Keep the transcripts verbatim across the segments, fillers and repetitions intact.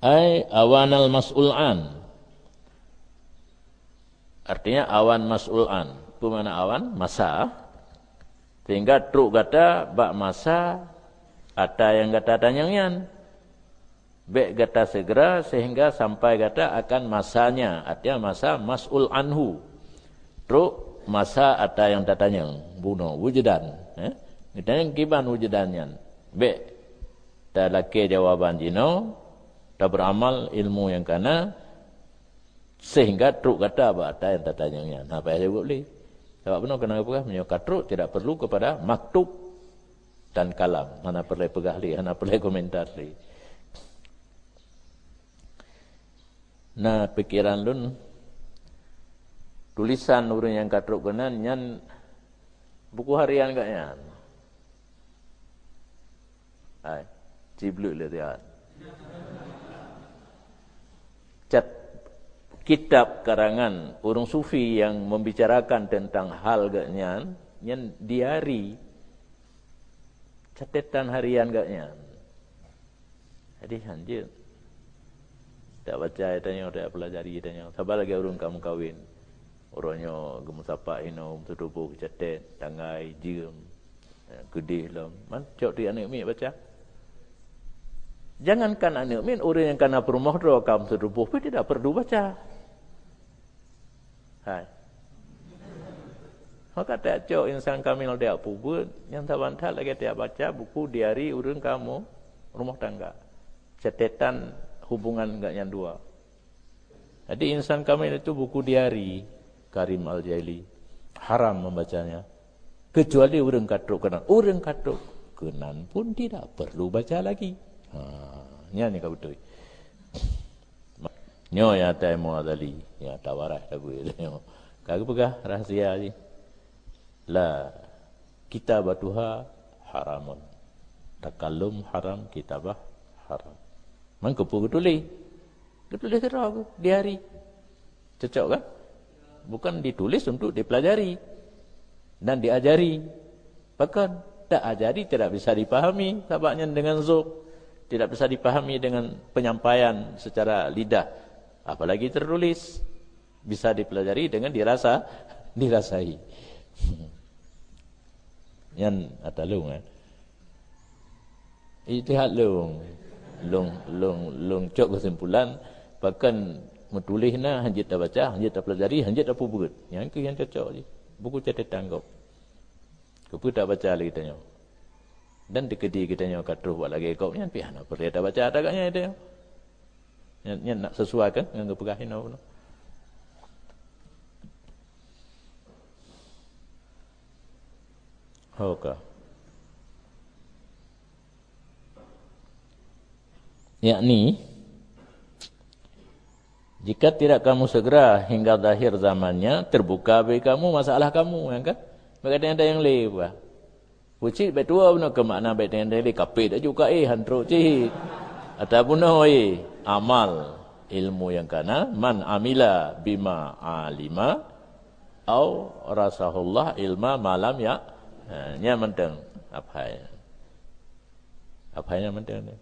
Ai awanal mas'ul an. Artinya awan mas'ul an. Peue makna awan? Masa. Sehingga trok gata bak masa ata nyang gata tanyong nyan. Bék gata segera sehingga sampai gata akan masanya, artinya masa mas'ul anhu. Trok masa ata nyang tatanyong, bunoe, wujudan, eh? Geutanyong kiban wujudan nyan. Bék talakée jawaban jinoe, taberamal ilmu nyang kana, sehingga trok gata bak ata nyang tatanyong nyan. Hana payah jaweueb lé. Sabab bunoe keunan geupeugah, meunyoe ka trok, tidak perlu kepada maktub dan kalam. Hana peureulée peugah lé, hana peureulée komentar lé. Na pikeran lôn, tulisan ureuëng nyang ka trok keunan nyan buku harian gobnyan. Hai, cibleuk lé tian. Cat kitab karangan ureuëng sufi yang membicarakan tentang hal gobnyan, nyan diari, catatan harian gobnyan. Jadi hanjeuet. Tak baca tanyoe, tak pelajari tanyoe. Saban lagée ureuëng ka meukawen. Uroe nyoe geumeusapat inoe, meututoe boh geucatet, tanggai, jeuem, eh, keudeh lom. Man, cok di aneuëk miet baca. Jangankan aneuëk miet, ureuëng nyang kana peurumoh droe ka meututoe boh pih tidak perlu baca. Hai. Maka tak cok insan kamil diak peubuet, nyang saban that lagée tiak baca buku diari ureuëng kamoe rumoh tangga. Catatan hubungan gobnyan dua. Jadi insan kamil itu buku diari Karim Al-Jaili. Haram membacanya. Kecuali ureuëng ka trok keunan. Ureuëng ka trok keunan pun tidak perlu baca lagi. Ha, nyan nyang ka beutôi. Nyoe nyang ata Imam Ghazali, nyang ata waréh tabu nyoe. Ka geupeugah rahsia jih. La kitabatuha haramun. Takallum haram, kitabah haram. Man keupeue geutuléh? Geutuléh sidroe geuh, diari. Cocok kan? Bukan ditulis untuk dipelajari dan diajari. Bahkan tak ajari tidak bisa dipahami, sabab nyan dengan zuk, tidak bisa dipahami dengan penyampaian secara lidah, apalagi tertulis. Bisa dipelajari dengan dirasa, dirasai. Nyan ata lôn, eh. Ijtihad lôn. Lôn, lôn, lôn cok kesimpulan, bahkan meutuléh na hanjeuet tabaca, hanjeuet tapelajari, hanjeuet tapeubuet. Nyan keuh nyang cocok jih. Buku catatan gob. Keupeue tabaca lé geutanyoe? Dan dikeudi geutanyoe ka troh bak lagée gob nyan pih hana peureulée tabaca ata gobnyan geutanyoe. Nyan, nyan nak sesuaikan ngon geupeugah inoe bunoe. Ho ka. Yakni, jika tidak kamu segera hingga zahir zamannya, terbuka bagi kamu masalah kamu, ya kan? Bak gata nyang lé buah. Peucit bak tuwo bunoe keu makna bak gata nyang lé, kapé dak juga, eh, han trok cit. Ata bunoe, eh, amal ilmu nyang kana, man amila bima alima, au rasahullah ilma malam ya. Ha, nyan mantong. Aphai. Aphai nyan mantong ni.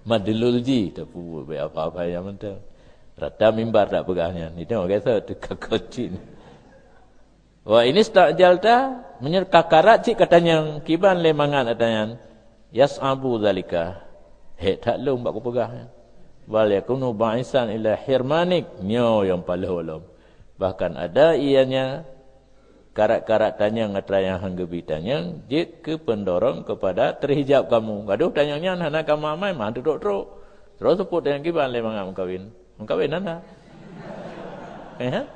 Madlul ji, tapi apa-apa nyang mantong. Rata mimbar dak peugah nyan. Itu orang kata teuka kocin. Wa ini sta'jalta, meunyoe ka karat cit katanyong kiban lé mangat atanyan. Yas'abu zalika. Hek that lom bak kupeugah. Bal yakunu ba'isan ila hirmanik. Nyoe nyang paléh ulom. Bahkan ada ianya karat-karat tanyong atra nyang han geubi tanyong jeuet keu pendorong kepada terhijab kamu. Gadoh tanyong nyan hana kamu amai, mah trok-trok. Terus seupôt tanyong kiban lé mangat meukawen. Meukawen hana. Eh, ha?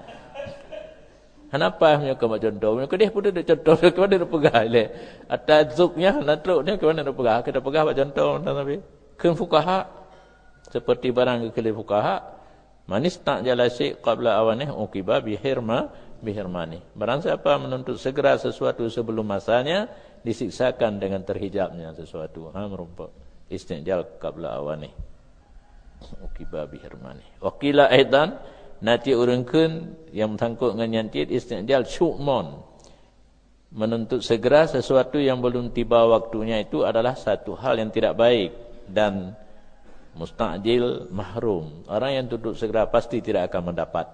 Hana paih meunyoe keu bak contoh. Meunyoe keudeh pun ada contoh, keu mana peugah lé. Ata zuk nyan hana trok nyan keu mana peugah. Kita peugah bak contoh, Nabi. Kheun fukaha. Seperti barang geukheun lé fukaha. Manista'jala syai' qabla awanih uqiba bihirma-, bihirmani. Barang siapa menuntut segera sesuatu sebelum masanya, disiksakan dengan terhijabnya sesuatu. Ha, meureumpok. Istijal qabla awanih. Uqiba bihirmani. Wa qila aidan, na cit ureuëng kheun nyang meusangkot ngon nyan cit istijal syu'mun. Menuntut segera sesuatu yang belum tiba waktunya itu adalah satu hal yang tidak baik dan Musta'jil mahrum. Orang yang tunduk segera pasti tidak akan mendapat.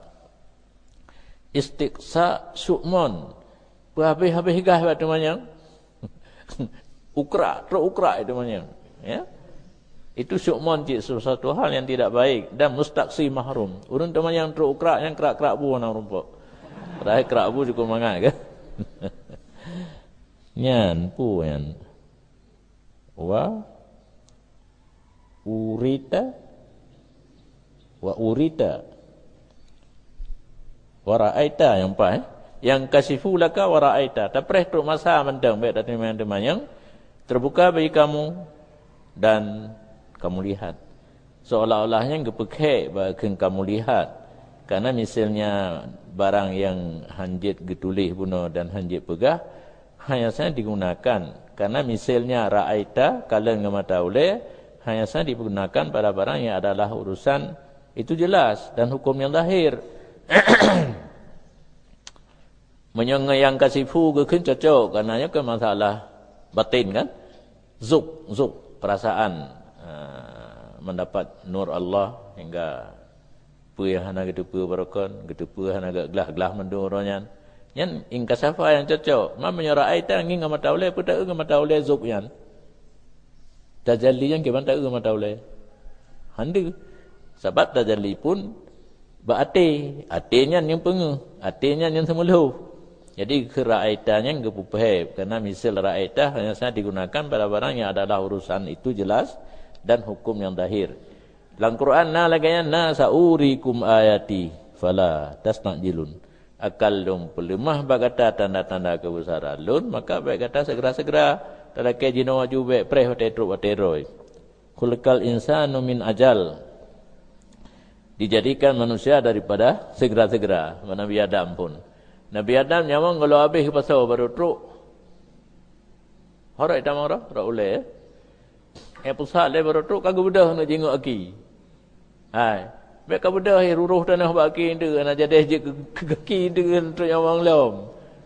Istiqsa syu'mon. Peuhabéh-habéh gah bak teumanyong. Ukrak, trok ukrak teumanyong. Ya. Itu syu'mon cit sesuatu hal yang tidak baik dan mustaqsi mahrum. Ureuëng teumanyong trok ukrak nyang krak-krak bu na rumpok. Padahai krak bu cukup mangat kan? Nyan, pu nyan. Wa urita, wa urita, wa ra'aita nyang paih, eh? Yang kasifu laka wa ra'aita. Tapreh trok masa mantong, bèk tateumanyong-teumanyong, terbuka bagi kamu dan kamu lihat. Seolah-olah nyan geupeukhèk bak kheun kamu lihat. Karena misalnya barang yang hanjeuet geutuléh bunoe dan hanjeuet peugah, hanya saja digunakan. Karena misalnya ra'aita, kalon ngon mata ulèe, hanya saja digunakan pada barang yang adalah urusan itu jelas dan hukum yang zahir. Meunyoe nyang kasifu geukheun cocok, karena nyoe kan masalah batin kan? Zuk, zuk, perasaan, ah, mendapat nur Allah hingga peue nyang hana geuteupeue barokon, geuteupeue hana glah-glah mandum uroe nyan. Nyan inkasyafa nyang cocok. Ma meunyoe ra'aita ngieng ngon mata ulèe, peue taeu ngon mata ulèe zuk nyan? Tajalli nyan kiban taeu ngon mata ulèe? Hana. Sabab tajalli pun bak até. Até nyan nyang peungeuh, até nyan nyang seumeulhôh. Jadi, keu ra'aita nyan geupeuphém, karena misal ra'aita hanya saja digunakan pada barang yang adalah urusan itu jelas dan hukum yang zahir. Lam Quran na lagèe nyan, na, "Sa'urikum ayati, fala tasta'jilun." Akan lôn peuleumah bak gata tanda-tanda keubeusaran lôn, maka bèk gata segera-segera. Talakèe jinoe aju, bèk preh watèe trok watèe rhoi. "Khuliqal insanu min ajal." Dijadikan manusia daripada segera-segera, Nabi Adam pun. Nabi Adam nyawöng gohlom habéh geupasoe baru trok. Horok itam horok, rot ulèe, ya. Eh, pusat lé baru trok ka geubeudôh aneuk jingok aki. Hai, bèk ka beudôh, eh, ruroh tanoh bak aki eunteuk, hana jadeh jeuet keu, keu gaki eunteuk, trok nyawöng lom.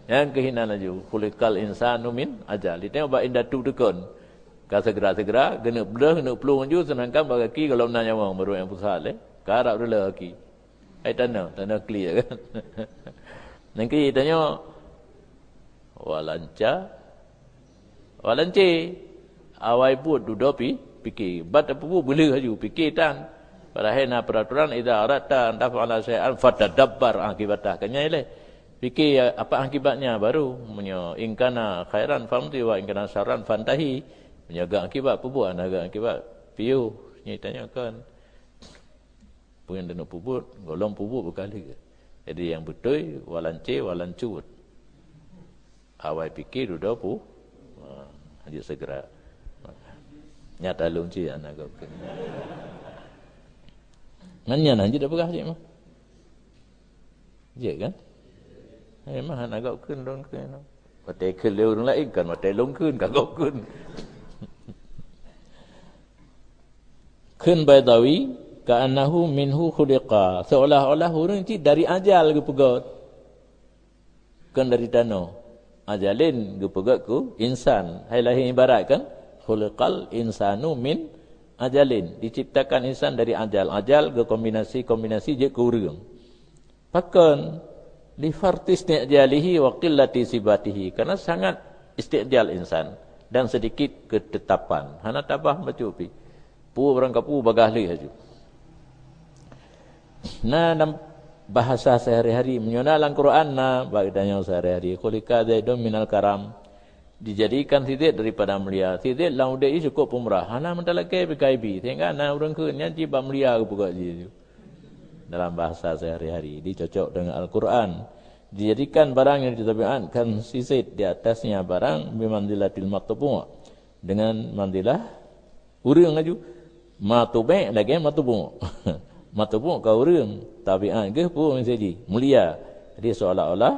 Nyan keuh inan laju, "Khuliqal insanu min ajal." Ditanyong bak indatu teukon. Ka segera-segera, geuneuk beudôh, geuneuk plueng laju, seudangkan bak gaki gohlom na nyawöng, baru nyang pusat lé. Ka rab dulu aki. Hai tanoh, tanoh kli kan. Nyan keuh tanyoe, walanca, walance. Awai buet dudoe pi, pike. Ban tapeubuet beuleuh laju, pike tan. Padahai na peraturan, "Idza aradta an taf'ala syai'an fatadabbar aqibatah." Kan nyan ilèe. Pike apa akibatnya baru. Meunyoe in kana khairan famdi wa in kana syarran fantahi. Meunyoe gèt akibat peubuet, na gèt akibat piôh. Nyan tanyoe kan. Peue nyang taneuk peubuet, gohlom peubuet beukali. Jadi nyang beutôi, walance, walancut. Awai pike dudoe pu-, ha, hanjeuet segera. Nyata lôn cit hana gob kheun. Nyan, nyan hanjeuet tapeugah cit mah. Jeuet kan? Eh, mah hana gob kheun lôn kheun. Watèe kheun lé ureueng laén kan, watèe lôn kheun ka gob kheun. Kheun Baidawi, "Ka'annahu minhu khuliqa." Seolah-olah ureueng cit dari ajal geupeugöt. Kon dari tanoh. Ajalin geupeugöt keu insan. Hai lahé ibarat kan? "Khuliqal insanu min ajalin." Diciptakan insan dari ajal. Ajal geukombinasi-kombinasi jeuet keu ureueng. Pakon? Li farti isti'jalihi wa qillati sibatihi. Karena sangat isti'jal insan dan sedikit ketetapan. Hana tabah bacut pih. Peue barang kapeue bagaih lé laju. Na lam bahasa sehari-hari, meunyoe na lam Quran na, bak geutanyoe sehari-hari, "Khuliqa Zaidun minal karam." Dijadikan si Zaid daripada mulia. Si Zaid lam udép jih cukôp peumurah. Hana meutalakèe P K I B. Sehingga na ureueng kheun nyan cit bak mulia geupeugöt jih. Dalam bahasa sehari-hari, dicocok dengan Al-Quran. Dijadikan barang yang ditabiatkan si Zaid di atasnya barang bimanzilatil matbu'. Dengan manzilah ureueng laju. Matbu' lagèe matbu'. Matbu' ka ureueng, tabiat geuh peue misai jih? Mulia. Jadi seolah-olah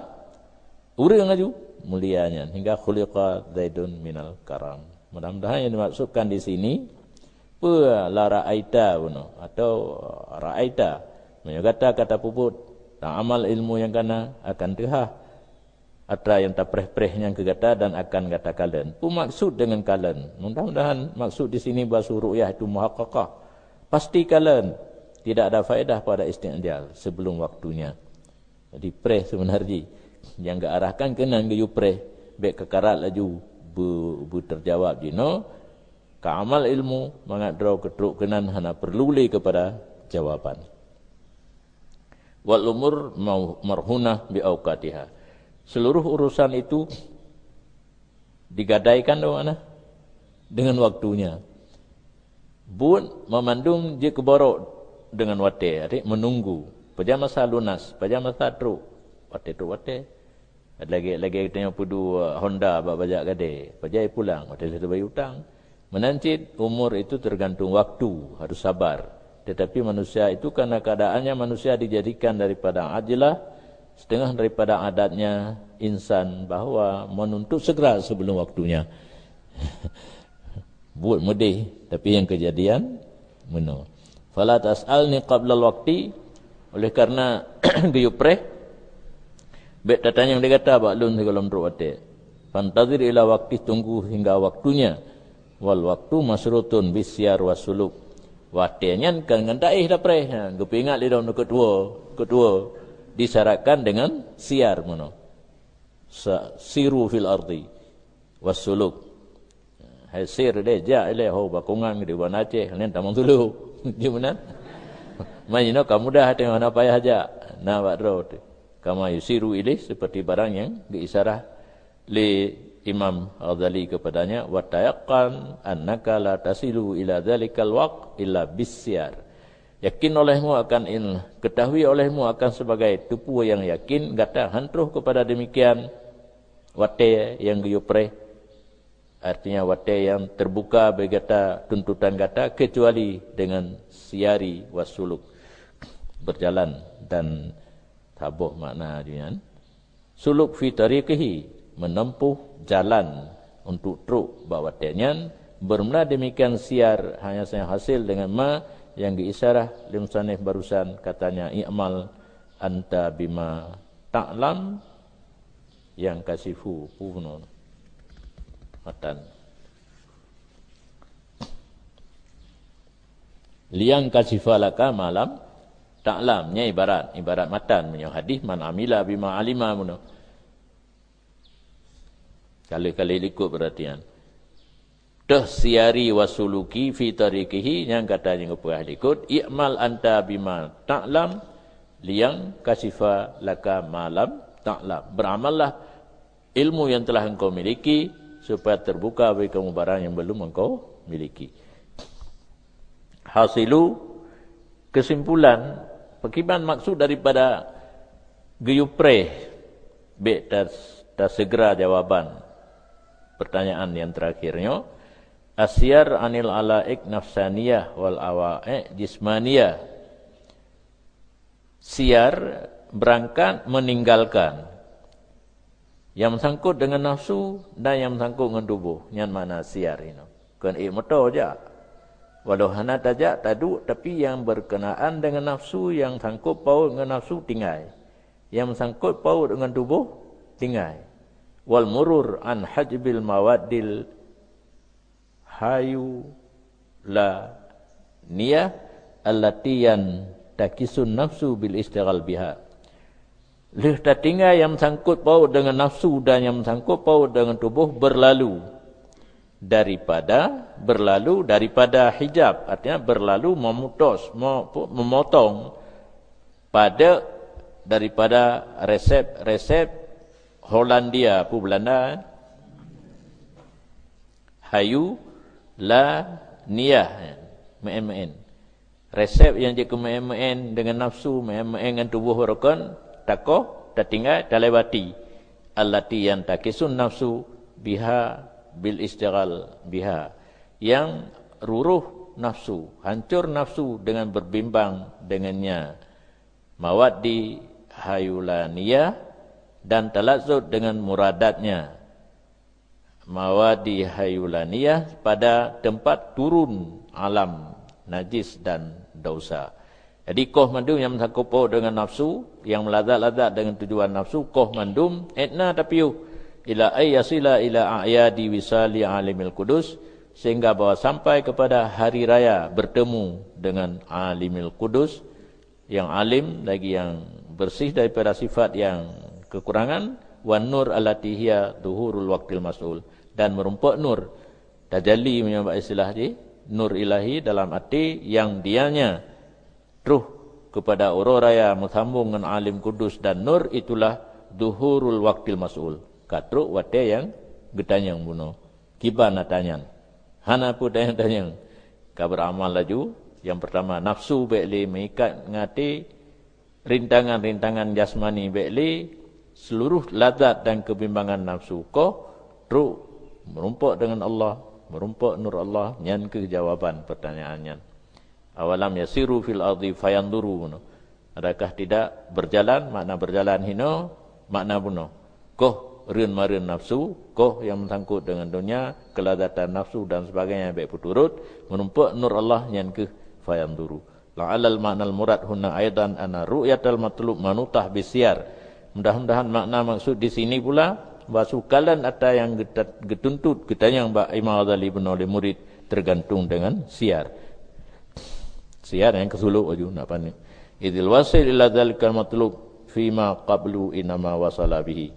ureueng laju mulia nyan, hingga khuliqa Zaidun minal karam. Mudah-mudahan yang dimaksudkan di sini, peue la ra'aita bunoe atau ra'aita. Meunyoe gata ka tapeubuet, tamal ilmu nyang kana, akan teuhah atra nyang tapreh-preh nyan keu gata dan akan gata kalon. Peue maksud deungon kalon? Mudah-mudahan maksud di sini bahasa ru'yah itu muhaqqaqah. Pasti kalon, tidak ada faedah pada isti'jal sebelum waktunya. Jadi preh sebenarnya nyang geuarahkan keunan geuyue preh, bèk keukarat laju beu-, beuteujawab jinoe, ka amal ilmu mangat droe keutrok keunan hana perlu lé keupada jawaban. Wal umur mau-, marhunah bi auqatiha. Seluruh urusan itu digadaikan, di mana? Dengan waktunya. Buet meumandum jeuet keu borok dengan watèe, arti menunggu. Pajan masa lunas, pajan masa trok, watèe trok watèe. Lagèe, lagèe tanyoe peuduek Honda bak bajak gadée, pajan pulang, watèe lheueh bayar utang. Meunan cit, umur itu tergantung waktu, harus sabar. Tetapi manusia itu karena keadaannya manusia dijadikan daripada ajlah, setengah daripada adatnya insan bahwa menuntut segera sebelum waktunya. Buet meudeh, tapi nyang keujadian meunoe. Fala tas'alni qablal waqti, oleh karena geuyue preh, bèk tatanyong lé gata bak lôn sigohlom trok watèe. Fantazir ila waqti, tunggu hingga waktunya. Wal waqtu masyrutun bisyar wasuluk. Watèe nyan kan ngon taéh tapreh. Ha, geupeuingat lé droeneuh keudua, keudua disyaratkan dengan siar meunoe. Sa-, siru fil ardi wasuluk. Hai sir deh, jak ilèe ho bakongan di Banda Aceh, nyan tamong dulu. Di mana? Meunyoe ka mudah, teuh hana payah jak. Na bak droe teuh. Kama yusiru ilaih, seperti barang yang geuisyarah lé Imam Ghazali kepadanya, "Wa tayaqqan annaka la tasilu ila dzalikal waqt illa bisyar." Yakin olehmu akan il-, ketahui olehmu akan sebagai teupeu yang yakin, gata han troh kepada demikian watèe nyang geuyue preh, artinya watèe nyang terbuka bagi gata tuntutan gata, kecuali dengan siari wasuluk, berjalan dan saboh makna jih nyan. Suluk fi tariqihi, menempuh jalan untuk trok bak watèe nyan. Bermula demikian siar hanya saja hasil dengan ma yang geuisyarah lé musannif barusan, katanya, "I'mal anta bima ta'lam," yang kasifu punun matan. Liang kasifa laka malam taklam. Nyan ibarat, ibarat matan meunyoe hadis man amila bima alima meunoe. Kali-kali likot perhatian. Teuh siari wasuluki fi tariqihi nyang kata nyang geupeugah likot, i'mal anta bima taklam, liang kasifa laka malam taklam. Beramallah ilmu yang telah engkau miliki, supaya terbuka bagi kamu barang yang belum engkau miliki. Hasilu, kesimpulan, pekiban maksud daripada geuyue preh, bèk tas-, tasegera jawaban pertanyaan yang terakhir nyoe, asyar anil alaik nafsaniyah wal awaik jismaniyah. Siar berangkat meninggalkan yang meusangkot deungon nafsu dan yang meusangkot ngon tuboh, nyan makna siar inoe. Kon ék moto jak. Walau hana tajak taduek, tapi yang berkenaan dengan nafsu, yang sangkot paut ngon nafsu tinggai. Yang meusangkot paut ngon tuboh tinggai. Wal murur an hajbil mawaddil hayulaniyah allati yantakisun nafsu bil istighal biha. Lheueh tatinggai nyang sangkot paut deungon nafsu dan nyang sangkot paut deungon tuboh berlalu daripada, berlalu daripada hijab, artinya berlalu memutus, mo-, memotong pada daripada resep-resep Hollandia, pu Belanda, eh? Hayu la niyah, meu'en-meu'en. Resep nyang jeuet keu meu'en-meu'en deungon nafsu, meu'en-meu'en ngon tuboh rukon, takoh, tatinggai, talewati. Allati yantakisun nafsu biha bil istighal biha. Yang ruruh nafsu, hancur nafsu dengan berbimbang dengannya. Mawaddi hayulaniyah dan talazzut dengan muradatnya. Mawaddi hayulaniyah pada tempat turun alam najis dan dosa. Jadi, koh mandum nyang meusangkot paut deungon nafsu, nyang meulazat-lazat deungon tujuan nafsu, koh mandum, etna tapiôh, ila ay yasila ila a'yadi wisali alimil qudus, sehingga bahwa sampai kepada hari raya bertemu dengan Alimil Qudus, yang alim lagi yang bersih daripada sifat yang kekurangan, wan nur allati hiya zuhurul waqtil mas'ul, dan merumpok nur, tajalli meunyoe bak istilah jih, nur ilahi dalam hati yang dianya troh kepada uroe raya meusambong ngon Alim Kudus dan Nur, itulah zuhurul waqtil mas'ul. Ka trok watée nyang geutanyong bunoe. Kiban ata nyan? Hana peue tanyong-tanyong. Ka beuramal laju. Nyang peurtama, nafsu bék lé meuikat ngon até, rintangan-rintangan jasmani bék lé, seluruh lazat dan keubimbangan nafsu koh trok meurumpok deungon Allah, meurumpok nur Allah, nyan kheueh jawaban peurtanyaan nyan. Awalam yasiru fil ardi fayanzuru. Adakah tidak berjalan, makna berjalan hino, makna bunoe. Koh reuen-mareuen nafsu, koh nyang meusangkot deungon donya, keulazatan nafsu dan sebagainya bék peuturot, meurumpok nur Allah nyan kheueh fayanzuru. La'allal ma'nal murad huna aidan anna ru'yatal matlub manutah bisiyar. Mudah-mudahan makna maksud di sini pula, bahwa sukalan ata nyang geuta-, geutuntut geutanyong bak Imam Ghazali bunoe lé murid tergantung dengan siyar. Siyar nyang keusulok laju nak paneuk. Idzil wasil ila dzalikal matlub fima qablu inama wasala bihi.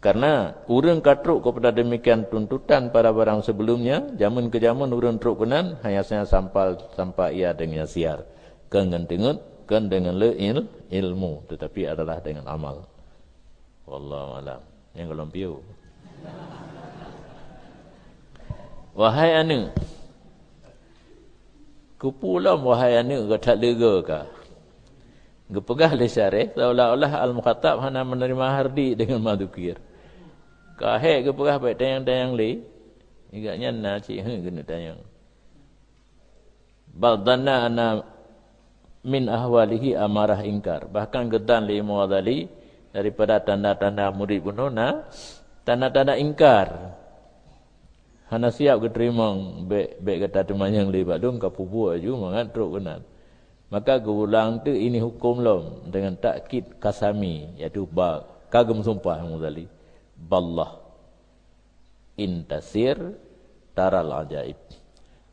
Karena ureuëng ka trok kepada demikian tuntutan pada barang sebelumnya, jameun keu jameun ureuëng trok keunan, hanya saja sampal sampai ia dengan siyar. Kon ngon teungeut, kon deungon le il-, ilmu, tetapi adalah dengan amal. Wallahu alam. Nyang golom piôh. Wahai aneuëk, kupu lom wahai aneuëk gata leuga ka. Geupeugah lé syareh seolah-olah al-mukhatab hana menerima hardi dengan mazukir. Ka hék geupeugah bék tanyong-tanyong lé, igak nyan na cit heueh keuneuk tanyong. Bal dhanna anna min ahwalihi amarah ingkar. Bahkan geudan lé Imam Ghazali daripada tanda-tanda murid bunoe na tanda-tanda ingkar. Hana siap geuteurimong bék, bék gata teumanyong lé bak lôn ka peubuet laju mangat trok keunan. Maka geuulang teuk ini huköm lom deungon takkid kasami, yaitu ba, ka geumeusumpah Imam Ghazali. Ballah intasir taral ajaib.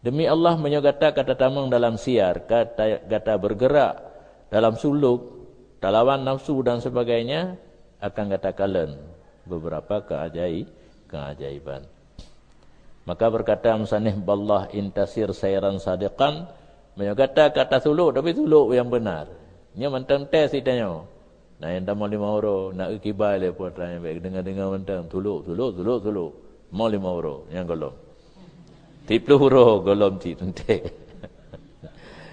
Demi Allah, meunyoe gata ka tatamong dalam siar, ka ta-, gata bergerak dalam suluk, talawan nafsu dan sebagainya, akan gata kalon beberapa keajai-, keajaiban. Maka berkata musannif, "Ballah intasir sairan sadiqan," meunyoe gata ka tasuluk, tapi suluk nyang beunar. Nyoe mantong tes geutanyoe. Na nyang tamong limong uroe, na eu kibai lé peue atra nyang bék deungoe-deungoe mantong, suluk, suluk, suluk, suluk. Mo limong uroe nyang golom. Siplôh uroe golom cit teuntée.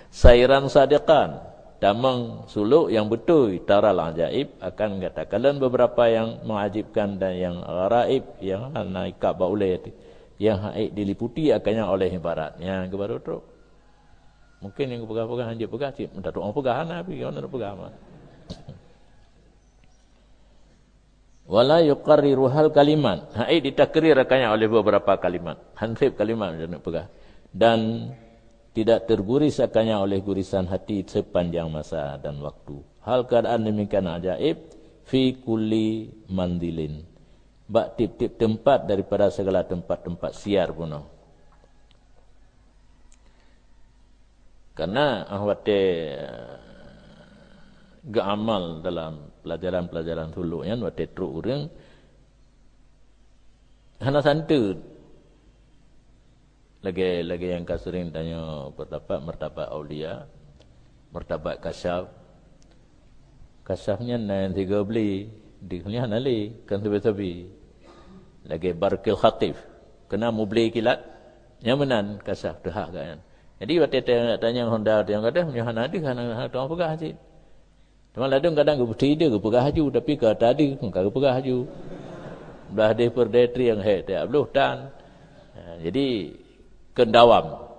Sairan sadiqan, tamong suluk nyang beutôi, taral ajaib, akan gata kalon beberapa nyang mengajibkan dan nyang gharaib, nyang hana ikab bak ulée, nyang hana diliputi akannya oleh ibarat. Nyang keuh baru trok. Mungkin nyang geupeugah-peugah hanjeuet peugah cit, minta doa peugah hana, tapi gimana nak peugah mah. Wala yuqarriruhal kalimat. Hai ditakrir akannya oleh beberapa kalimat. Hansip kalimat macam nak peugah. Dan tidak terguris akannya oleh gurisan hati sepanjang masa dan waktu. Hal keadaan demikian ajaib fi kulli manzilin. Bak tiep-tiep teumpat daripada segala teumpat-teumpat siar bunoe. Karena, ah, watée, eh, geuamal dalam pelajaran-pelajaran suluk nyan, watée trok ureuëng hana santeuet. Lagée, lagée nyang ka sering tanyoe peurtapat, martabat aulia, martabat kasyaf. Kasyaf nyan na nyang sigoe bli, di nyan hana lé, kon sabe-sabe. Lagée barqil khatif, keunan mubli kilat, nyan meunan kasyaf teuhah geuh nyan. Jadi watée ta-, tanyong honda tanyong gadoh, nyoe hana deuh, hana, hana tukang peugah cit. Teuma ladôm kadang geupeuti deuh geupeugah laju, tapi ka tadeuh ka geupeugah laju. Blah deh peureudée trieng hék tiep bloh tan. Ha, jadi keundawam.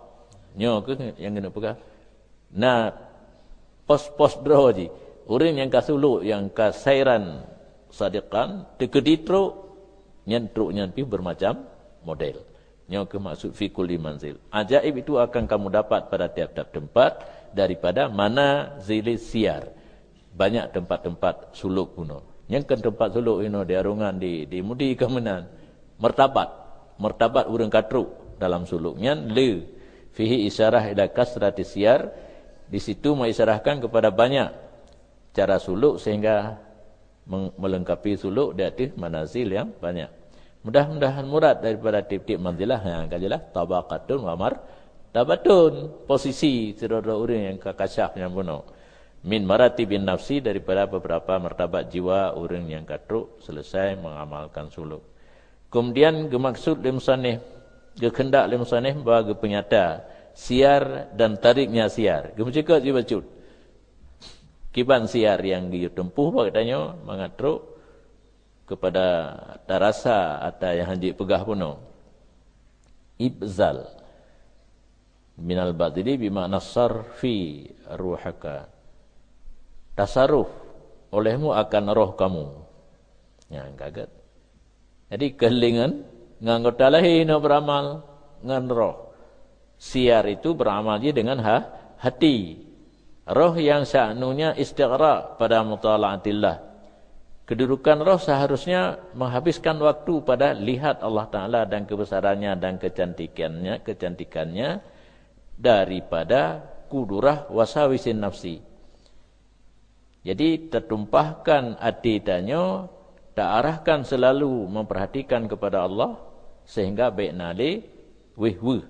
Nyoe kheueh nyang keuneuk peugah. Na pos-pos droe jih. Ureuëng nyang ka suluk, nyang ka sairan sadiqan, teukeudi trok, nyan trok nyan pih bermacam model. Nyoe kheueh maksud fi kulli manzil. Ajaib itu akan kamu dapat pada tiap-tiap tempat daripada manazilis siyar. Banyak tempat-tempat suluk bunoe. Nyang kon tempat suluk inoe di Arungan, di, di Mudi ka meunan. Martabat. Martabat ureuëng ka trok. dalam suluk nyan le. Fihi isyarah ila kasrati siyar, di situ mengisyarahkan kepada banyak cara suluk sehingga meng-, melengkapi suluk di ateueh manazil yang banyak. Mudah-mudahan murad daripada tiep-tiep manzilah nyang ka jeulaih, tabaqatun wa martabatun, posisi sidroe-droe ureuëng nyang ka kasyaf nyang bunoe. Min maratibin nafsi, daripada beberapa martabat jiwa ureuëng nyang ka trok selesai mengamalkan suluk. Kemudian geumaksud lé musannif, geukheundak lé musannif bahwa geupeunyata siyar dan tariknya siyar. Geumeucukot jibacut. Kiban siyar nyang geuyue teumpuh bak geutanyoe mangat trok keupada tarasa ata nyang hanjeuet peugah bunoe. Ibzal minal badli bimakna sarfi ruhaka. Tasaruf olehmu akan roh kamu. Nyang ka gét. Jadi keulingan ngon anggota lahé na beramal ngon roh. Siyar itu beramal jih dengan ha-, hati. Roh yang sya'nunya istighraq pada mutala'atillah. Kedudukan roh seharusnya menghabiskan waktu pada lihat Allah Ta'ala dan kebesarannya dan kecantikannya, kecantikannya daripada kudurah wasawisin nafsi. Jadi, tatumpahkan até tanyoe, taarahkan selalu memperhatikan kepada Allah, sehingga bék na lé wéh-weuh,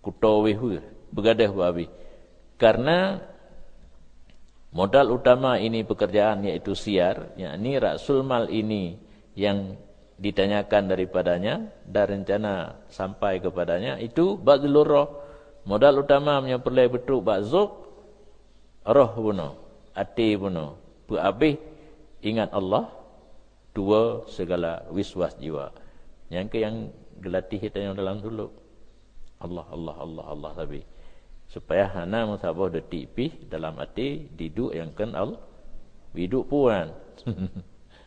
kuto wéh-weuh, beugadoh bak abéh. Karena modal utama ini pekerjaan, yaitu siyar, yakni rasul mal ini yang ditanyakan daripadanya dan rencana sampai kepadanya, itu badlur roh. Modal utama meunyoe peureulée beutrok bak zuk, roh bunoe, até bunoe, peuabéh ingat Allah, tuwoe sigala wiswas jiwa. Nyang keuh nyang geulatih geutanyoe dalam suluk. Allah, Allah, Allah, Allah sabe. Supaya hana meusaboh detik pih dalam até diduek nyang kheun Allah. Biduek puan.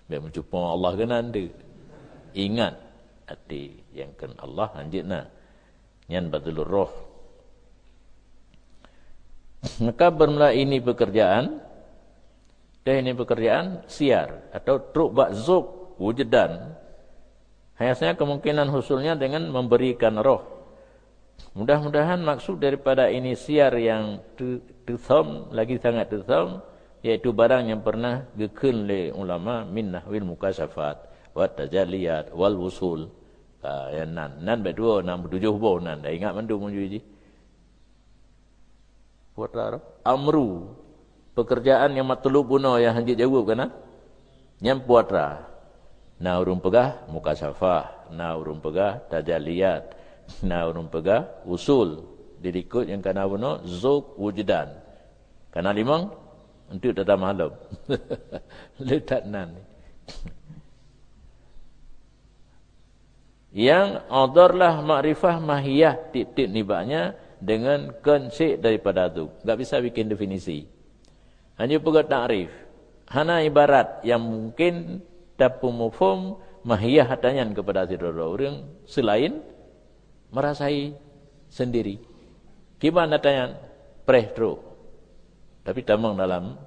Bék meucupa Allah keunan tu. Ingat até nyang kheun Allah hanjeuet na. Nyan badlur roh. Maka bermula ini pekerjaan, deh ini pekerjaan siyar atau trok bak zuk wujdan. Hanya saja kemungkinan husulnya dengan memberikan roh. Mudah-mudahan maksud daripada ini siyar yang teu-, teusom, lagi sangat teusom, yaitu barang yang pernah geukheun lé ulama min nahwil mukasyafat, wat tajalliyat, wal wusul. Ka, ya, nan, nan bak dua, nan tujoh boh nan, dah ingat mandum uju jih. Putra roh. Amru, pekerjaan yang matlub bunoe nyang hanjeuet jaweueb kana? Nyan putra. Na ureuëng peugah mukasyafah, na ureuëng peugah tajalliyat, na ureuëng peugah usul. Di likot nyang kana bunoe zuk wujdan. Kana limong, enteuk tata mahlom. Letak nan. Yang adarlah makrifah mahiyah tiep-tiep nibaknya dengan konsep daripada tu. Enggak bisa bikin definisi. Hanya peugah takrif. Hana ibarat yang mungkin tapeumuphom mahiyah hatanyan kepada sidroe ureuëng selain merasai sendiri. Kiban hatanyan preh trok. Tapi tamong dalam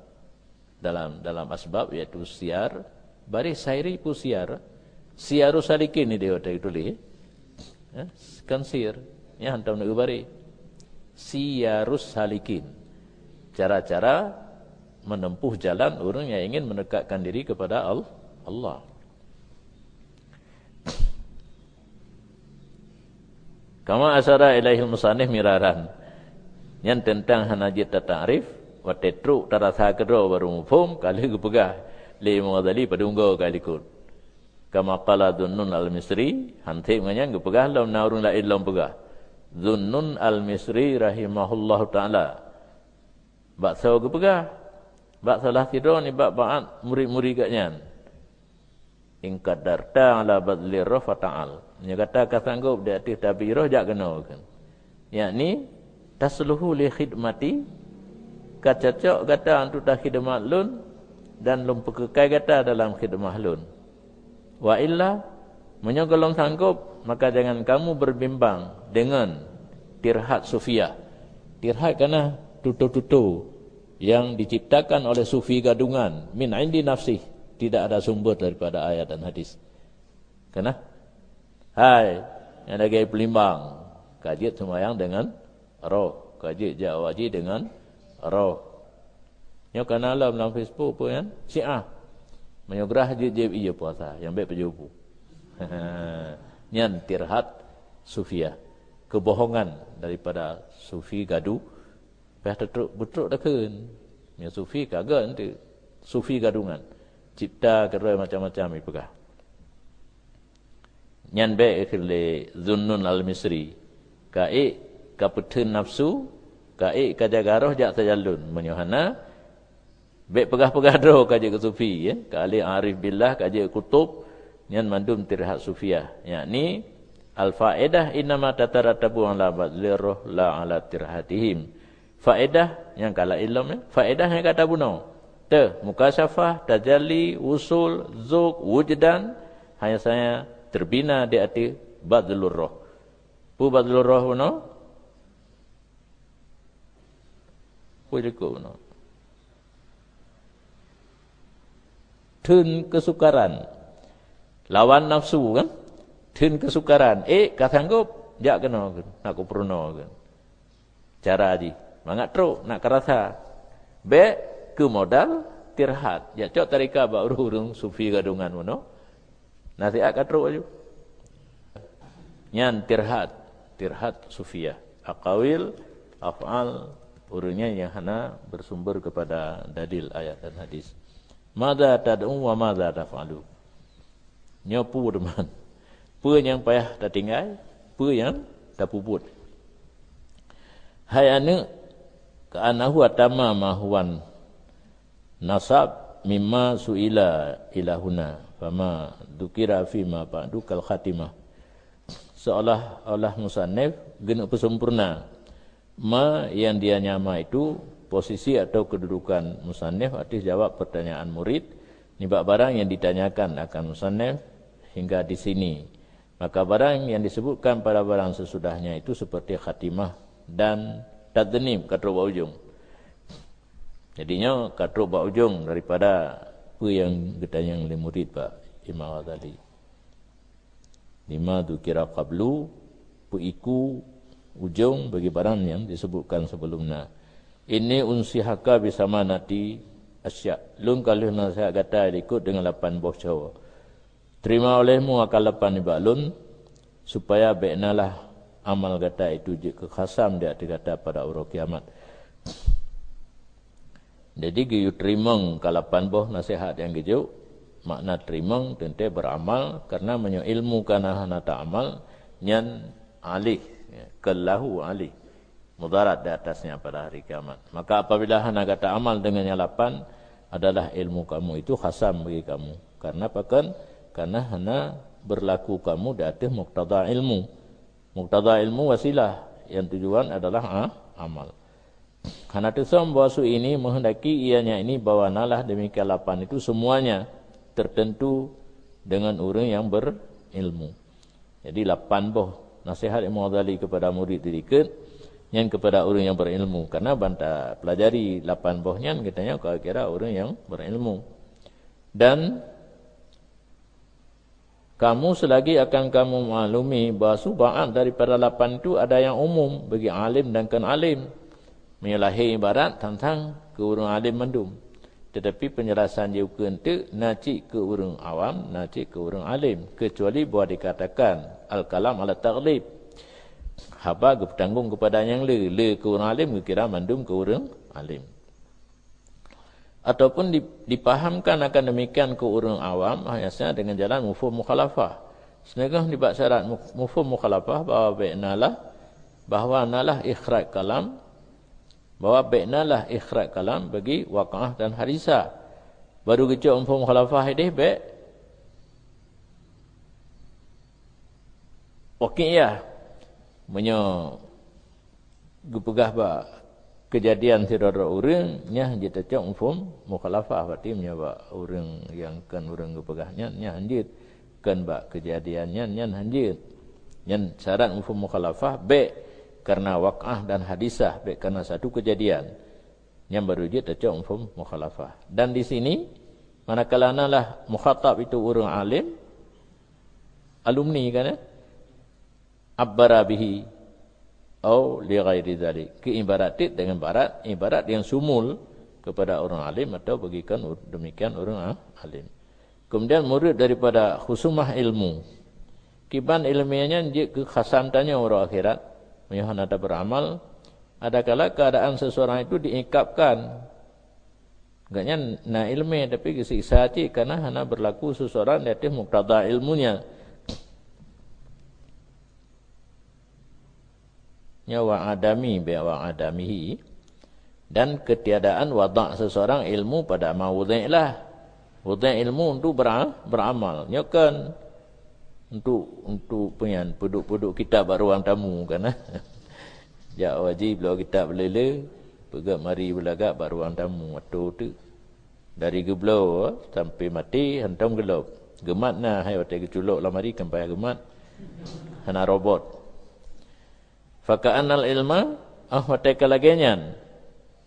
dalam, dalam asbab, yaitu siyar, baréh sairi pu siyar, siyarus salikin ni dia tulis. Eh, kan sir, ya hantam nak baréh. Siyarus salikin. Cara-cara menempuh jalan orang yang ingin mendekatkan diri kepada Al-, Allah. Kama asyara ilaihil musannif miraran. Nyan teuntang hana jeuet tatakrif, watée trok tarasa keudroe baru muphom, ka lheueh geupeugah lé Imam Ghazali padum goe ka likot. Kama qala Dhunnun al-Misri, han seb ngon nyan geupeugah lom na ureuëng laén lom peugah. Dhunnun al-Misri rahimahullahu taala. Bak soe geupeugah? Bak salah sidroe nibak bak murid-murid geuh nyan. In qadarta ala badlir roh fata'al. Meunyoe gata ka sanggob di ateueh tabi roh, jak keunoe kheun. Yakni, tasluhu li khidmati, ka cocok gata untuk takhidmat lôn, dan lôn peukeukai gata dalam khidmah lôn. Wa illa, meunyoe gohlom sanggob, maka jangan kamu berbimbang dengan tirhat sufiah. Tirhat kana tutoe-tutoe yang diciptakan oleh sufi gadungan, min indi nafsih, tidak ada sumber daripada ayat dan hadis. Kana? Hai, nyang lagée peulimbang. Ka jeuet seumayang deungon roh, ka jeuet jak haji deungon roh. Nyoe kana lom lam Facebook peue nyan? Syiah. Meunyoe grah jeuet jieb ié puasa, nyang bék peujobu. Nyan tirhat sufiah. Keubohongan daripada sufi gaduh. Payah teutrok, beutrok takheun. Meunyoe sufi ka gét enteuk. Sufi gadungan. Cipta keudroe macam-macam ipeugah. Nyan bék kheun lé Zunnun Al-Misri. Ka ék ka peutheun nafsu, ka ék ka jaga roh jak sajan lôn. Meunyoe hana, bék peugah-peugah droe ka jeuet keu sufi, ya. Ka lé arif billah, ka jeuet kutub, nyan mandum tirhat sufiah. Yakni, al-faedah innama tatarattabu ala badlir roh la ala tirhatihim. Faedah nyang ka laén lom, ya. Faedah nyang ka tabunoe. Teuh, mukasyafah, tajalli, wusul, zuk, wujdan, hanya saja terbina di ateueh badlur roh. Peue badlur roh bunoe? Peue likot bunoe? Theun keusukaran. Lawan nafsu kan? Theun keusukaran. Eh, ka sanggob, jak keunoe kan? Nak kupeurunoe kan? Cara jih, mangat trok, nak karasa. Bék keu modal tirhat. Jak cok tarika bak ureuëng-ureuëng sufi gadungan bunoe. Nasihat ka trok laju. Nyan tirhat, tirhat sufiah. Aqawil, af'al, ureuëng nyan nyang hana bersumber kepada dalil ayat dan hadis. Madza tad'u wa madza taf'alu. Nyoe peue teuma? Peue nyang payah tatinggai? Peue nyang tapeubuet? Hai aneuëk, ka'annahu atamma ma huwan nasab mimma su'ila ilahuna, fama dzukira fima ba'du kal khatimah. Seolah-olah musannif geuneuk peusempurna ma yang dia nyama itu posisi atau kedudukan musannif ateueh jawab pertanyaan murid nibak barang yang ditanyakan akan musannif hingga di sini. Maka barang yang disebutkan pada barang sesudahnya itu seperti khatimah dan tadnib ka trok bak ujong. Jadi nyoe ka trok bak ujong daripada peue nyang geutanyong lé murid bak Imam Ghazali. Lima dzukira qablu, peuiku ujong bagi barang nyang disebutkan sebelum na. Inni unsihaka bisamanati asya. Lôn ka lheueh nasihat gata likot deungon lapan boh cawö. Terima olehmu akan lapan nibak lôn, supaya bék nalah amal gata itu jeuet keu khasam di ateueh gata pada uroe kiamat. Jadi geuyue teurimong ka lapan boh nasihat nyang geujok, makna teurimong teuntée beuramal, karena meunyoe ilmu kana hana taamal, nyan alih, ya, kallahu alih, mudarat di atasnya pada hari kiamat. Maka apabila hana gata amal deungon nyang lapan, adalah ilmu kamu itu khasam bagi kamu. Karena pakon? Karena hana berlaku kamu di ateueh muktada ilmu. Muktada ilmu wasilah, yang tujuan adalah, ah, amal. Hana teusöm bahwa su ini menghendaki ianya ini bahwa nalah demikian lapan itu semuanya tertentu dengan ureuëng yang berilmu. Jadi lapan boh nasihat Imam Ghazali kepada murid di likot nyan kepada ureuëng yang berilmu. Karena banta pelajari lapan boh nyan geutanyoe ka kira ureuëng yang berilmu. Dan kamu selagi akan kamu maklumi bahwa subaat daripada lapan itu ada yang umum bagi alim dan kon alim. Meunyoe lahé ibarat tantang keu ureuëng alim mandum. Tetapi penjelasan jih ukeue enteuk na cit keu ureuëng awam, na cit keu ureuëng alim, kecuali bahwa dikatakan al-kalam ala taghlib. Haba geupeutanggong kepada nyang le, le keu ureuëng alim geukira mandum keu ureuëng alim. Ataupun di-, dipahamkan akan demikian keu ureuëng awam, hanya saja dengan jalan mufhum mukhalafah. Seuneugah nibak syarat mu-, mufhum mukhalafah bahwa bék nalah, bahwa nalah ikhraj kalam, bahwa bék nalah ikhraj kalam bagi waqah dan hadisah. Baru geucok mufhum mukhalafah ideh bék waqi'iyah. Meunyoe geupeugah bak keujadian sidroe-droe ureuëng, nyan jeuet tacok mufhum mukhalafah. Berarti meunyoe bak ureuëng nyang kon ureuëng geupeugah nyan, nyan hanjeuet. Kon bak keujadian nyan, nyan hanjeuet. Nyan syarat mufhum mukhalafah, bék karena waqah dan hadisah, bék karena satu keujadian. Nyan baru jeuet tacok mufhum mukhalafah. Dan di sini, manakala nalah mukhatab itu ureuëng alim, alumni kan, ya? Abbara bihi, Au li ghairi dzalik. Keu ibarat teuk deungon ibarat, ibarat nyang syumul kepada ureuëng alim atau bagikan ur-, demikian ureuëng a-, alim. Kemudian murid daripada khusumah ilmu. Kiban iéleumé nyan jeuet keu khasam tanyoe uroe akhirat, meunyoe hana tabeuramal, adakala keuadaan seseorang itu diikabkan. Gobnyan na iéleumé, tapi geusiksa cit karena hana berlaku seseorang di ateueh muktada ilmunya. Nyoe wa adami, bi wa adamihi. Dan ketiadaan wadak seseorang ilmu pada ma wudhi'lah. Wudhi' ilmu untuk bera-, beramal. Nyoe kan untuk, untuk penyan, peuduek-peuduek kitab bak ruang tamu kan. Jak wajib bloe kitab lé-lé, peugah mari beulagak bak ruang tamu. Atau tu dari geubloe sampai maté hantom geulop. Geumat na hai watée geuculok lamari kan payah geumat. Hana robot. Faka'annal ilma, ah watée ka lagée nyan,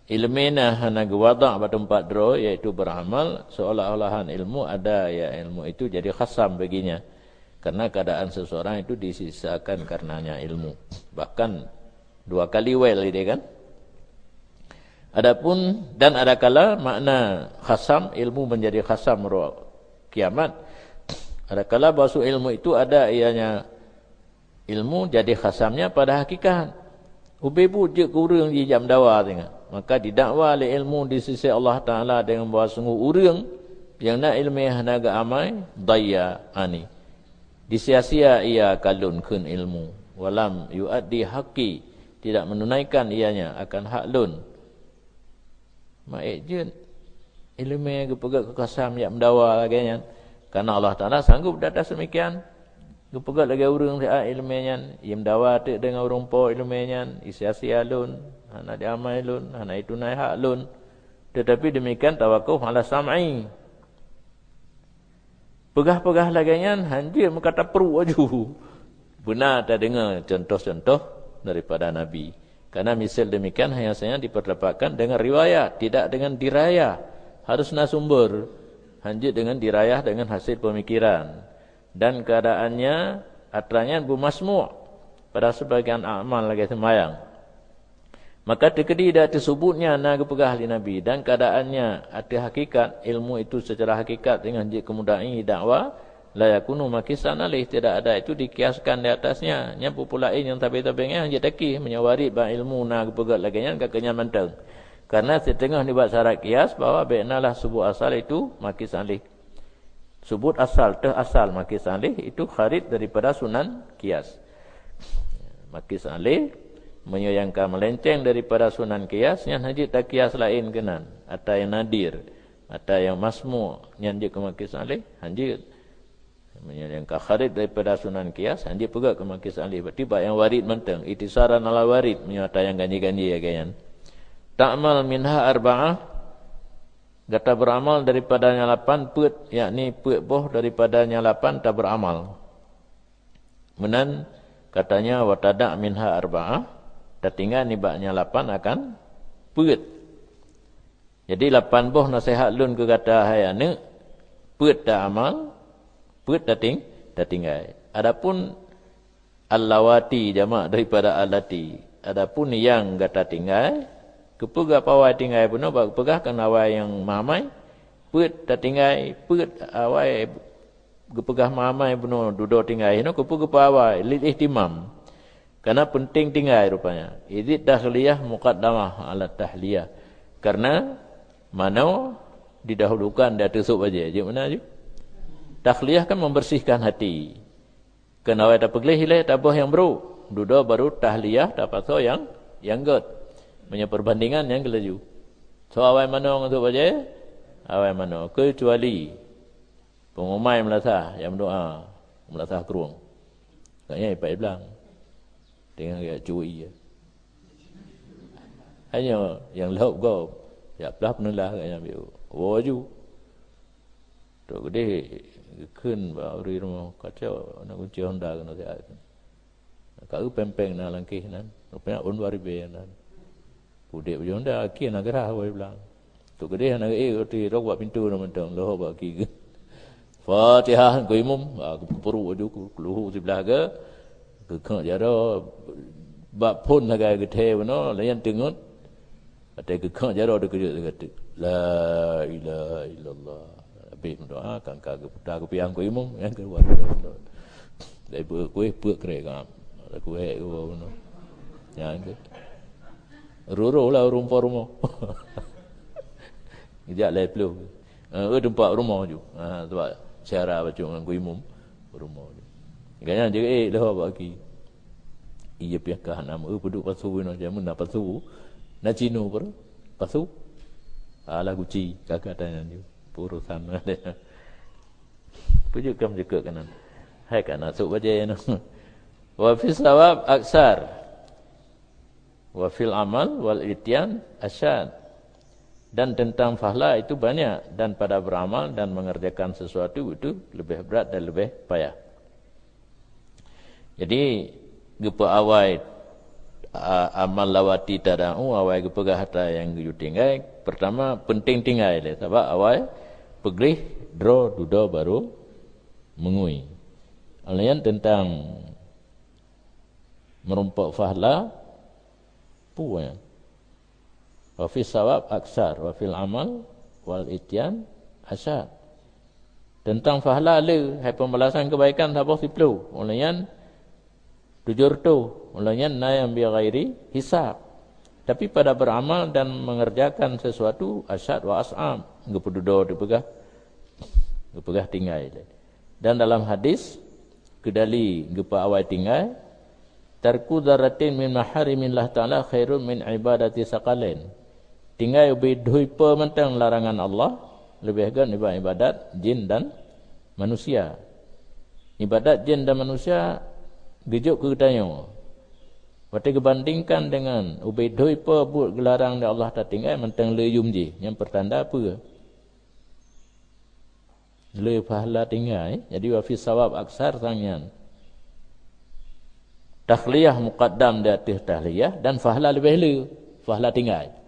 iéleumé na hana geuwadak bak teumpat droe, yaitu beramal, seolah-olahan ilmu ada, ya ilmu itu jadi khasam baginya. Karena keadaan seseorang itu disiksakan karenanya ilmu. Bahkan dua kali well ideh kan. Adapun dan adakala makna khasam, ilmu menjadi khasam roh kiamat. Adakala bahwa ilmu itu ada ianya ilmu jadi khasamnya pada hakikat. Ubé buet jeuet keu ureuëng jijak meudawa singoh. Maka didakwa lé ilmu di sisi Allah Taala dengan bahwa sungguh ureuëng nyang na iéleumé hana geuamai, daya ani. Disia-sia ia ka lôn kheun ilmu, walam yuaddi haqqi, tidak menunaikan ianya akan hak lôn. Maék jeuet iéleumé geupeugét keu kasam jak meudawa lagée nyan, karena Allah Taala sanggup di atas demikian. Geupeugét lagée ureuëng siat iéleumé nyan, ie meudawa teuk deungon ureuëng po iéleumé nyan, isia-sia lôn, hana diamai lôn, hana itunai hak lôn. Teutapi demikian tawakuf ala sam'i. Peugah-peugah lagée nyan hanjeuet meuka tapruek laju. Beuna tadeungoe contoh-contoh daripada Nabi. Karena misal demikian hanya saja diperdebatkan dengan riwayat, tidak dengan dirayah. Harus na sumber. Hanjeuet dengan dirayah dengan hasil pemikiran. Dan keadaannya atra nyan beumasmu' pada sebagian amal lagée seumayang. Maka teukeudi dak teusubutnya na geupeugah lé Nabi dan keadaannya ateueh hakikat, ilmu itu secara hakikat dengan jeuet keumudahi dakwa, la yakunu makisan alaih, tidak ada itu dikiaskan di atasnya. Nyang peue-peue laén nyang tabe-tabe nyan jeuet takih, meunyoe warit bak ilmu na geupeugét lagée nyan ka keunyan mantong. Karena siteungoh nibak syarat kias bahwa bék nalah subut asal itu makis alaih. Subut asal, teuh asal makis alaih itu kharij daripada sunan kias. Makis alaih, meunyoe nyang ka meulenceng daripada sunan kias, nyan hanjeuet takias laén keunan, ata nyang nadir, ata nyang masmu', nyan jeuet keu makis alaih, hanjeuet. Meunyoe nyang ka kharij daripada sunan kias, hanjeuet peugét keu makis alaih, berarti bak nyang warit mantong, ikhtisaran ala warit, meunyoe ata nyang ganjé-ganjé lagée nyan. Ta'mal minha arba'ah, gata beuramal daripada nyang lapan peuet, yakni peuet boh daripada nyang lapan tabeuramal. Meunan katanya, wa tada' minha arba'ah, tatinggai nibak nyang lapan akan peuet. Jadi lapan boh naseuhat lôn keu gata hai aneuëk, peuet taamal, peuet tating-, tatinggai. Adapun allawati jamak daripada allati. Adapun nyang gata tinggai, keupeue geupawai tinggai bunoe bak geupeugah kan awai nyang mamai, peuet tatinggai, peuet awai geupeugah mamai bunoe dudoe tinggai, hinoe keupeue geupawai lil ihtimam. Karena penting tinggai rupanya. Idit takhliyah muqaddamah ala tahliyah. Karena manoe didahulukan di ateueh sôk bajée. Jeuet meunan ju. Takhliyah kan membersihkan hati. Keu awai tapeugleh ilée taboh nyang brôk, dudoe baru tahliyah tapasoe nyang, nyang gét. Meunyoe perbandingan nyang geulaju. Soe awai manoe ngon sôk bajée? Awai manoe. Keucuali peungumai meulasah nyang meudoá, meulasah krueng. Katanya ipat iblang. Dengan gaya cui ya. Hanya nyang lhok gob, ya plah peuneulah katanya biu. Wo ju. Tok geudeh geukheun bak uri rumoh, kacau na kunci Honda keunoe siat. Ka eu péng-péng na langkeh nan, rupanya ôn dua ribèe nan. Pudek baju Honda, akhé na geurah wai blang. Tok geudeh na geuék roti rok bak pintoe na mantong, lhok bak akhé geuh. Fatihah keu imum, ha, geupeuruk baju ku, keuluhu siblah geuh, geukheun jaroe, Bak phon sagai geuthèe bunoe, layan teungeut. Watèe geukheun jaroe teukeujot sagai teuk. La ilaha illallah. Habéh meudoa, kan ka geuputa keupiang keu imum, nyang keuluwa. Dari peuet kueh, peuet krek ngam. Ada kueh ke bawah bunoe. Nyang ke. Roro lah ureueng po rumoh. Geujak lhèe ploh. Eh, teumpat rumoh ju. Ha, sebab syara bacut ngon keu imum. Rumoh ju. Gobnyan jeuet leuho bak gaki. Iya piah kah nama, eh, peuduek pasu inoe, jameun na pasu. Na cino peuruh. Pasu. Alah guci, kakak tanya ju. Urusan. Peujeuet kam jeukeut kanan. Hai kana sôk bajèe nyoe. Wa fi sawab aksar. Wa fil amal wal ityan asyad. Dan tentang pahala itu banyak, dan pada beramal dan mengerjakan sesuatu itu lebih berat dan lebih payah. Jadi, geupeuawai, a, amal lawati tada'u, awai geupeugah atra nyang geuyue tinggai. Pertama, penting tinggai lé, sabab awai peugleh droe dudoe barô meungui. Layan tentang meurumpok pahala, peue nyan? Wa fi sawab aksar, wa fil amal wal ityan asyad. Tentang pahala le, hai pembalasan kebaikan saboh siplôh, ulôn nyan tujoh reutôh, ulôn nyan na nyang bi ghairi hisab. Tapi pada beramal dan mengerjakan sesuatu asyad wa as'ab, geupeududoe dipeugah, geupeugah tinggai le. Dan dalam hadis, keudali geupeuawai tinggai, "Tarku dzarratin min maharimillah ta'ala khairun min ibadati tsaqalain." Tinggai ubé dhui peue mantong larangan Allah, leubeh göt nibak ibadat jin dan manusia. Ibadat jin dan manusia geujok keu geutanyoe. Watèe geubandingkan deungon ubé dhui peue buet geularang lé Allah tatinggai mantong le yum jih, nyan peutanda peue? Le pahala tinggai, jadi wa fi sawab aksar sang nyan. Takhliyah muqaddam di ateueh tahliyah dan pahala leubeh le, pahala tinggai.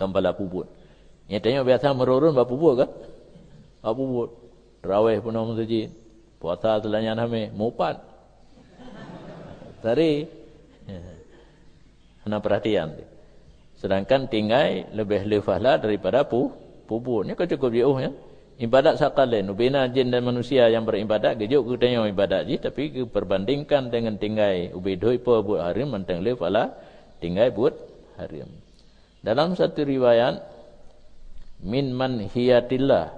Kan pahala peubuet. Nyan tanyoe biasa meururun bak peubuet kan? Bak peubuet. Tarawih peunoh meuseujid, puasa seulanyat hamé, meuupat. Tari. Hana peurhatian. Sedangkan tinggai leubeh le pahala daripada pu-, peubuet. Nyoe ka cukup jiôh, ya. Ibadat tsaqalain, ubé na jin dan manusia nyang beribadat, geujok geutanyoe ibadat jih, tapi geupeubandingkan deungon tinggai ubé dhui peue buet hareuem, mantong le pahala tinggai buet hareuem. Dalam satu riwayat, min manhiyatillah,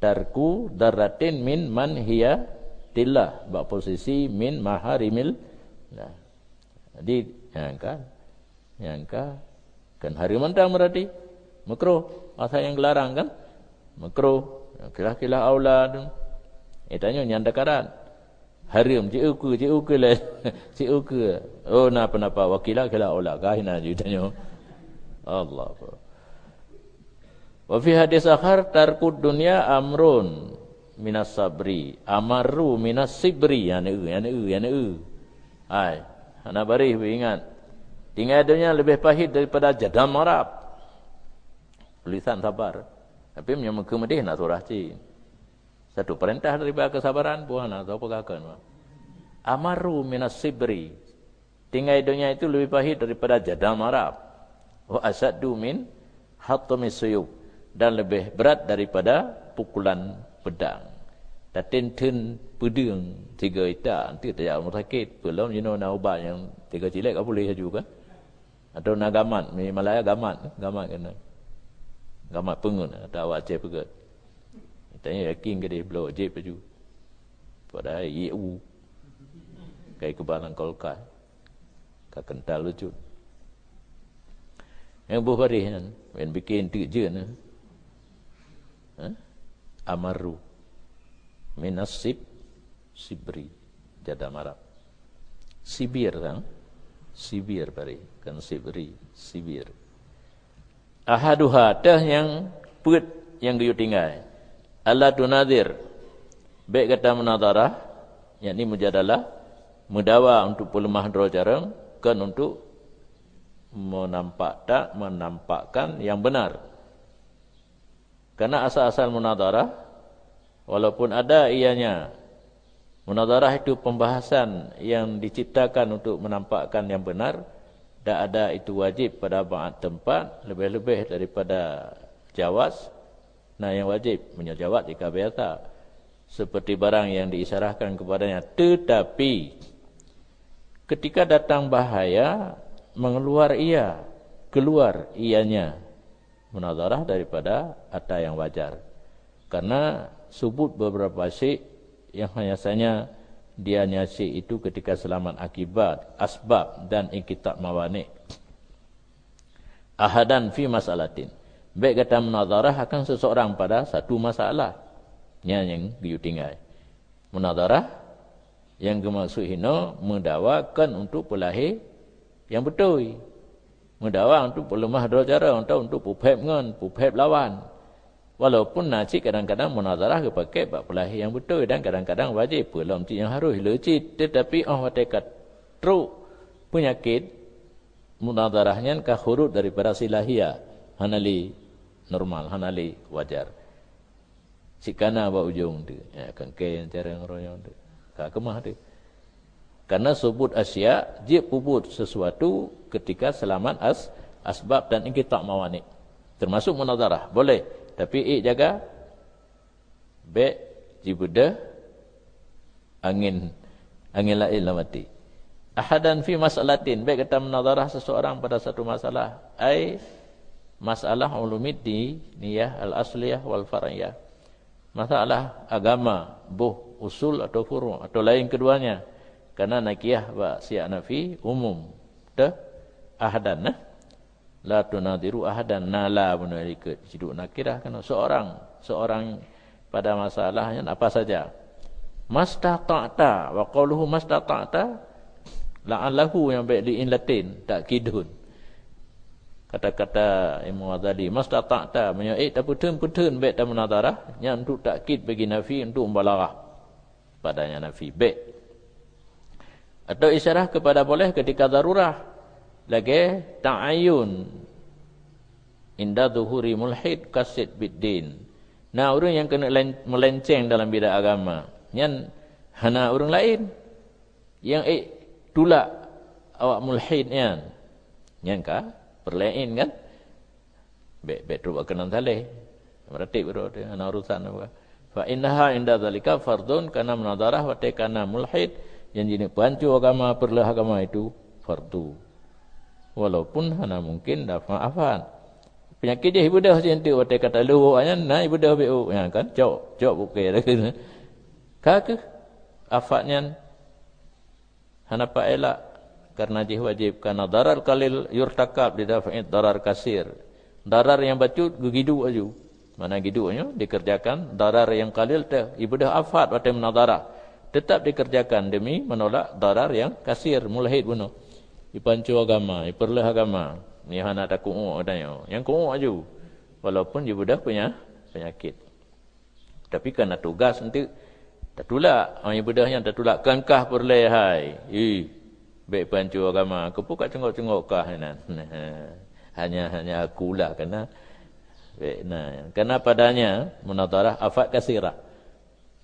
tarku dzarratin min manhiyatillah, bak posisi min maharimillah. Jadi, nyang ka, nyang ka, kan hareuem mantong berarti. Makruh, asa nyang geularang kan? Makruh. Khilaf-khilaf aula tu. Eh, tanyoe nyan dakaran. Hareuem, jiôh keue, jiôh keue lé. Jiôh keue. Oh, na peundapat wa qila khilaf aula. Ka hina ju tanyoe. Allah Akbar. Wa fi hadis akhar, tarkud dunya amrun minas sabri, amarru minas sibri. Nyan eu, nyan eu, nyan eu. Hai, hana bareh beuingat. Tinggai donya leubeh pahit daripada jadam Arab. Tulisan sabar. Tapi meunyoe meukeumedeh na surah cit. Satu perintah daripada kesabaran, buah na tau peugah kheun. Amarru minas sibri. Tinggai donya itu lebih pahit daripada jadam Arab. Wa asyaddu min hatmis suyuf, dan lebih berat daripada pukulan pedang. Taten theun peudeueng tiga ita, nanti tajak rumah sakit, peulom jinoe na ubat nyang tiga cilet ka boleh laju kan? Atau na gamat, di Malaya gamat, gamat keunan. Gamat peungeut, atau awak Aceh peugah. Tanyoe yakin keudeh bloe jép laju. Padahai ié u. Kai keubalang kolkai. Ka kental lucut. Nyang boh bareh nyan, ban bikin teuk jeuen. Ha? Amarru. Minas sib-, sibri. Jadam Arab. Sibir kan? Sibir bareh, kan sibri, sibir. Ahaduha, teuh nyang peuet nyang geuyue tinggai. Alla tunadzir, bék gata munadharah, yakni mujadalah, meudawa untuk peuleumah droe carông, kon untuk meunampak tak, menampakkan nyang beunar. Karena asal-asal munadharah, walaupun ada ianya Munadharah itu pembahasan yang diciptakan untuk menampakkan yang benar, dan ada itu wajib pada banyak tempat, lebih-lebih daripada jawaz. Nah, yang wajib, meunyoe jawaz jika biasa, seperti barang yang diisyarahkan kepadanya. Tetapi, ketika datang bahaya, mengeluar ia, keluar ianya, munadharah daripada ata yang wajar. Karena subut beberapa syiek yang hanya saja dianya syiek itu ketika selamat akibat, asbab dan inqita' mawani'. Ahadan fi mas'alatin. Bèk gata munadharah akan seseorang pada satu masalah. Nyan nyang geuyue tinggai. Munadharah nyang geumaksud hino meudawa kon untuk peulahé nyang beutôi. Meudawa untuk peuleumah droe cara, atau untuk peuphèb ngon, peuphèb lawan. Walaupun na cit kadang-kadang munadharah geupaké bak peulahé nyang beutôi dan kadang-kadang wajéb, peue lom cit nyang harôh le cit, teutapi 'oh watèe ka trok peunyakét, munadharah nyan ka khurut daripada silahia, hana lé normal, hana lé wajar. Cit kana bak ujong tu, ya, kangkée cara ngeroyong tu. Ka keumah tu. Karena subut asya, jeuet peubuet sesuatu ketika selamat as-, asbab dan inqita' mawani'. Termasuk munadharah, boleh. Tapi ék jaga, bèk jibeudôh angén, angén laén lam até. Ahadan fi mas'alatin, bèk gata munadharah seseorang pada satu masalah. Ai masalah ulumuddin, niyah al-asliyah wal far'iyah. Masalah agama, boh usul atau furu', atau laén keduanya. Karena nakirah bak syiek nafi umum. Teuh, ahadan, nah. La tunadhiru ahadan, na la bunoe likot. Siduk nakirah kan seorang, seorang pada masalah nyan apa saja. Mastata'ta, wa qauluhu mastata'ta, la'allahu nyang bèk li'in latin, takkidun. Kata-kata Imam Ghazali, mastata'ta, meunyoe ék tapeutheun-peutheun bèk tamunadharah, nyan untuk takkid bagi nafi, untuk mubalaghah. Padanya nafi, bèk. Atau isyarah kepada boleh ketika darurah, lagèe ta'ayyun inda zuhuri mulhid qasid biddin. Na ureueng nyang keuneuk len-, meulenceng dalam bidang agama, nyan hana ureueng laén nyang ék tulak awak mulhid nyan. Nyan ka peureulèe kan? Bèk, bèk trok bak keunan saleh. Meuratéb droe teuh, hana urusan apa. Fa innaha inda zalika fardun, karena munadharah watèe kana mulhid nyang jineuk peuhanco agama, peureuloh agama itu fardu. Walaupun hana mungkin dafa' afat. Peunyakét jih ibeudôh sineuk watèe ka taleuh nyan, na ibeudôh beu nyan kan, cok, cok bukée lagèe nyan. Ka keuh afat nyan hana paelak, karena jih wajéb, karena darar qalil yurtakab lidaf'id darar kasir. Darar nyang bacut geugiduek aju, mana giduek nyoe dikerjakan darar nyang qalil teuh, ibeudôh afat watèe munadharah, tetap dikerjakan demi menolak darar nyang kasir, mulhid bunoe. Ipanco agama, ipeureuloh agama, nyoe hana taku'uk tanyoe, nyang ku'uk aju, walaupun jibeudôh peunya-, peunyakét. Tapi kana tugas eunteuk tatulak. Ai beudôh nyan tatulak, kan kah peureulèe hai. Ih, bèk peuhanco agama. Keupeue ka cunggok-cunggok kah inan? Hanya, hanya aku lah kana. Bèk na. Kana padanya munadharah afat kasirah.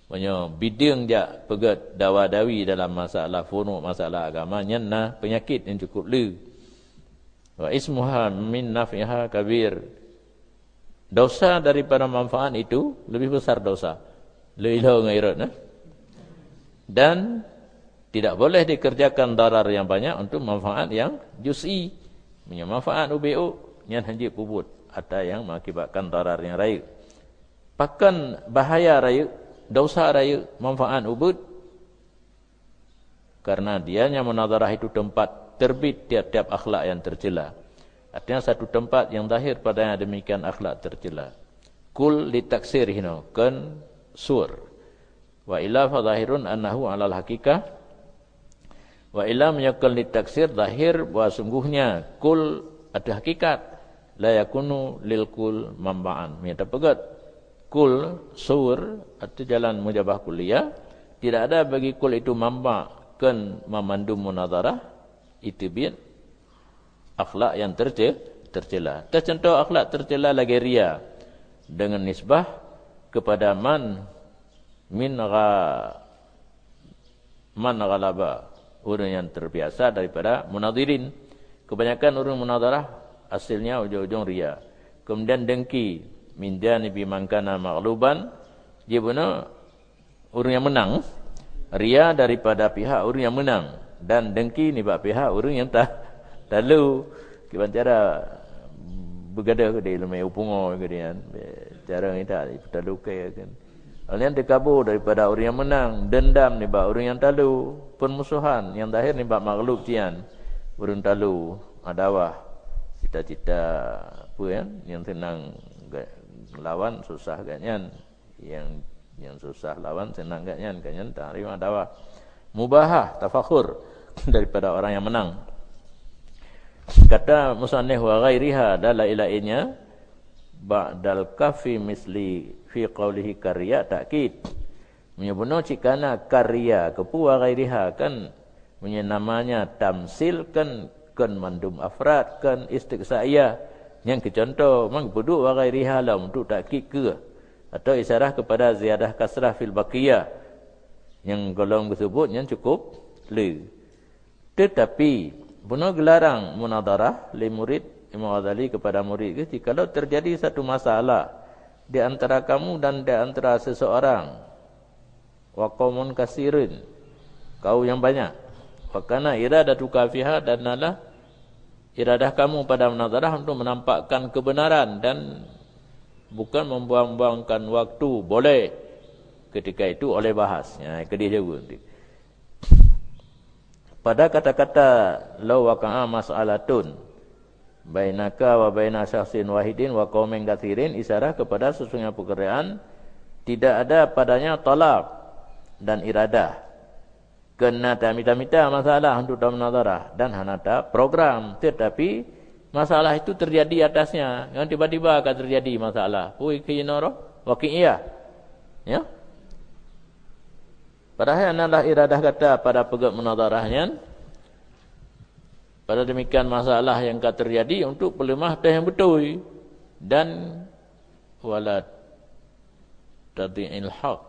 Meunyoe bideueng jak peugèt dawa-dawi dalam masalah furu', masalah agama, nyan na peunyakét nyang cukup le. Wa ismuha min naf'iha kabir. Dosa daripada manfaat itu lebih besar dosa. Le ilho ngon irot, nah. Dan tidak boleh dikerjakan darar yang banyak untuk manfaat yang juz'i. Meunyoe manfaat ubé-u, nyan hanjeuet peubuet ata yang mengakibatkan darar yang rayeuk. Pakon bahaya rayeuk, dosa rayeuk, manfaat ubit? Karena dianya munadharah itu tempat terbit tiap-tiap akhlak yang tercela. Artinya satu tempat yang zahir padanya demikian akhlak tercela. Kul litaksir hino, kon sur. Wa illa fa zahirun annahu alal haqiqah. Wa illa meunyoe kon litaksir zahir bahwa sungguhnya kul ateueh hakikat la yakunu lil kul manba'an. Meunyoe tapeugèt kul sur ateueh jalan mujabah kulliyah, tidak ada bagi kul itu manba' kon mamandum munadharah, itu biet akhlak yang terce-, tercela. Teucontoh akhlak tercela lagèe ria dengan nisbah kepada man min gha-, Man ghalaba, ureuëng nyang terbiasa daripada munadhirin. Kebanyakan ureuëng munadharah hasilnya ujong-ujong ria. Kemudian dengki, min janibi man kana maghluban, jibunoe ureuëng nyang menang, ria daripada pihak ureuëng nyang menang, dan dengki nibak pihak ureuëng nyang ta-, talu. Kiban cara beugadoh keudeh leumé u pungo keudeh nyan, cara ngitak ipeutalukée kan. Lalu nyan teukabô daripada ureuëng nyang menang, dendam nibak ureuëng nyang talu, peumusohan nyang zahir nibak makhluk tian, ureuëng talu, adawah, cita-cita apa ya, nyang seunang ga-, lawan susah gobnyan, nyang, nyang susah lawan seunang gobnyan, gobnyan tahrim adawah. Mubahah, tafakhur daripada orang yang menang. Kata musannif wa ghairiha dan lain-lainnya, ba'dal kafi misli fi qaulihi karya takkid. Meunyoe bunoe cit kana karya, keupeue wa ghairiha kan, meunyoe namanya tamsil kan, kon mandum afrad kan istiqsaiyah. Nyang keu contoh, man geupeuduek wa ghairiha lom untuk takkid keu, atau isyarah kepada ziyadah kasrah fil baqiyah. Nyang gohlom geuseubut nyan cukup le. Teutapi, bunoe geularang munadharah lé murid Imam Ghazali kepada murid geuh, jikalau terjadi satu masalah di antara kamu dan di antara seseorang, wa qaumun kasirin, kaum yang banyak, wa kana iradatuka fiha, dan adalah iradah kamu pada munadharah untuk menampakkan kebenaran dan bukan membuang-buangkan waktu, boleh ketika itu oleh bahas. Ya, keudeh jaweueb nanti. Pada kata-kata, "Lau waqa'a mas'alatun bainaka wa baina syakhsin wahidin wa qaumin katsirin," isyarah kepada sesungguhnya pekerjaan tidak ada padanya talab dan iradah. Kena tamita-mita masalah untuk tamunadharah dan hana taprogram, tetapi masalah itu terjadi atasnya. Yang tiba-tiba akan terjadi masalah. Pui keu inoe, waqi'iyah. Ya. Padahai adalah iradah gata pada peugét munadharah nyan. Pada demikian, masalah nyang ka terjadi untuk peuleumah teuh nyang beutôi dan wala tadhi'il haq,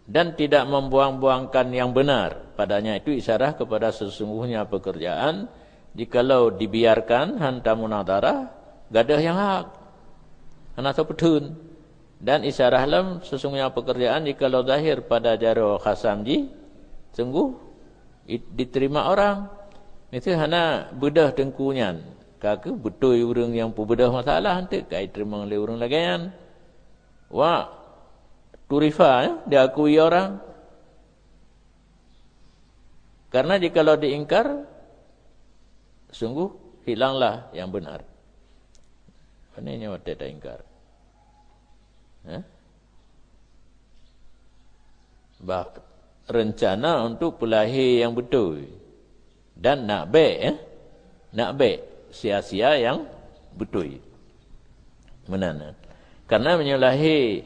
dan tidak membuang-buangkan yang benar. Padanya itu isyarah kepada sesungguhnya pekerjaan, jikalau dibiarkan han tamunadharah, gadôh nyang hak, hana soe peutheun. Dan isyarah lom sesungguhnya pekerjaan jikalau zahir pada jaroe khasam jih, sungguh i-, diterima orang. Miseue hana beudôh teungku nyan, ka keuh beutôi ureuëng nyang peubeudôh masalah, eunteuk ka jiteurimong lé ureuëng lagée nyan. Wa turifa, ya, diakui orang. Karena jikalau diingkar, sungguh hilanglah yang benar. Pane nyoe watée taingkar? Hah? Bah, rencana untuk peulahé nyang beutôi dan nak bék, eh? Nak bék sia-sia nyang beutôi. Meunan, eh? Karena meunyoe lahé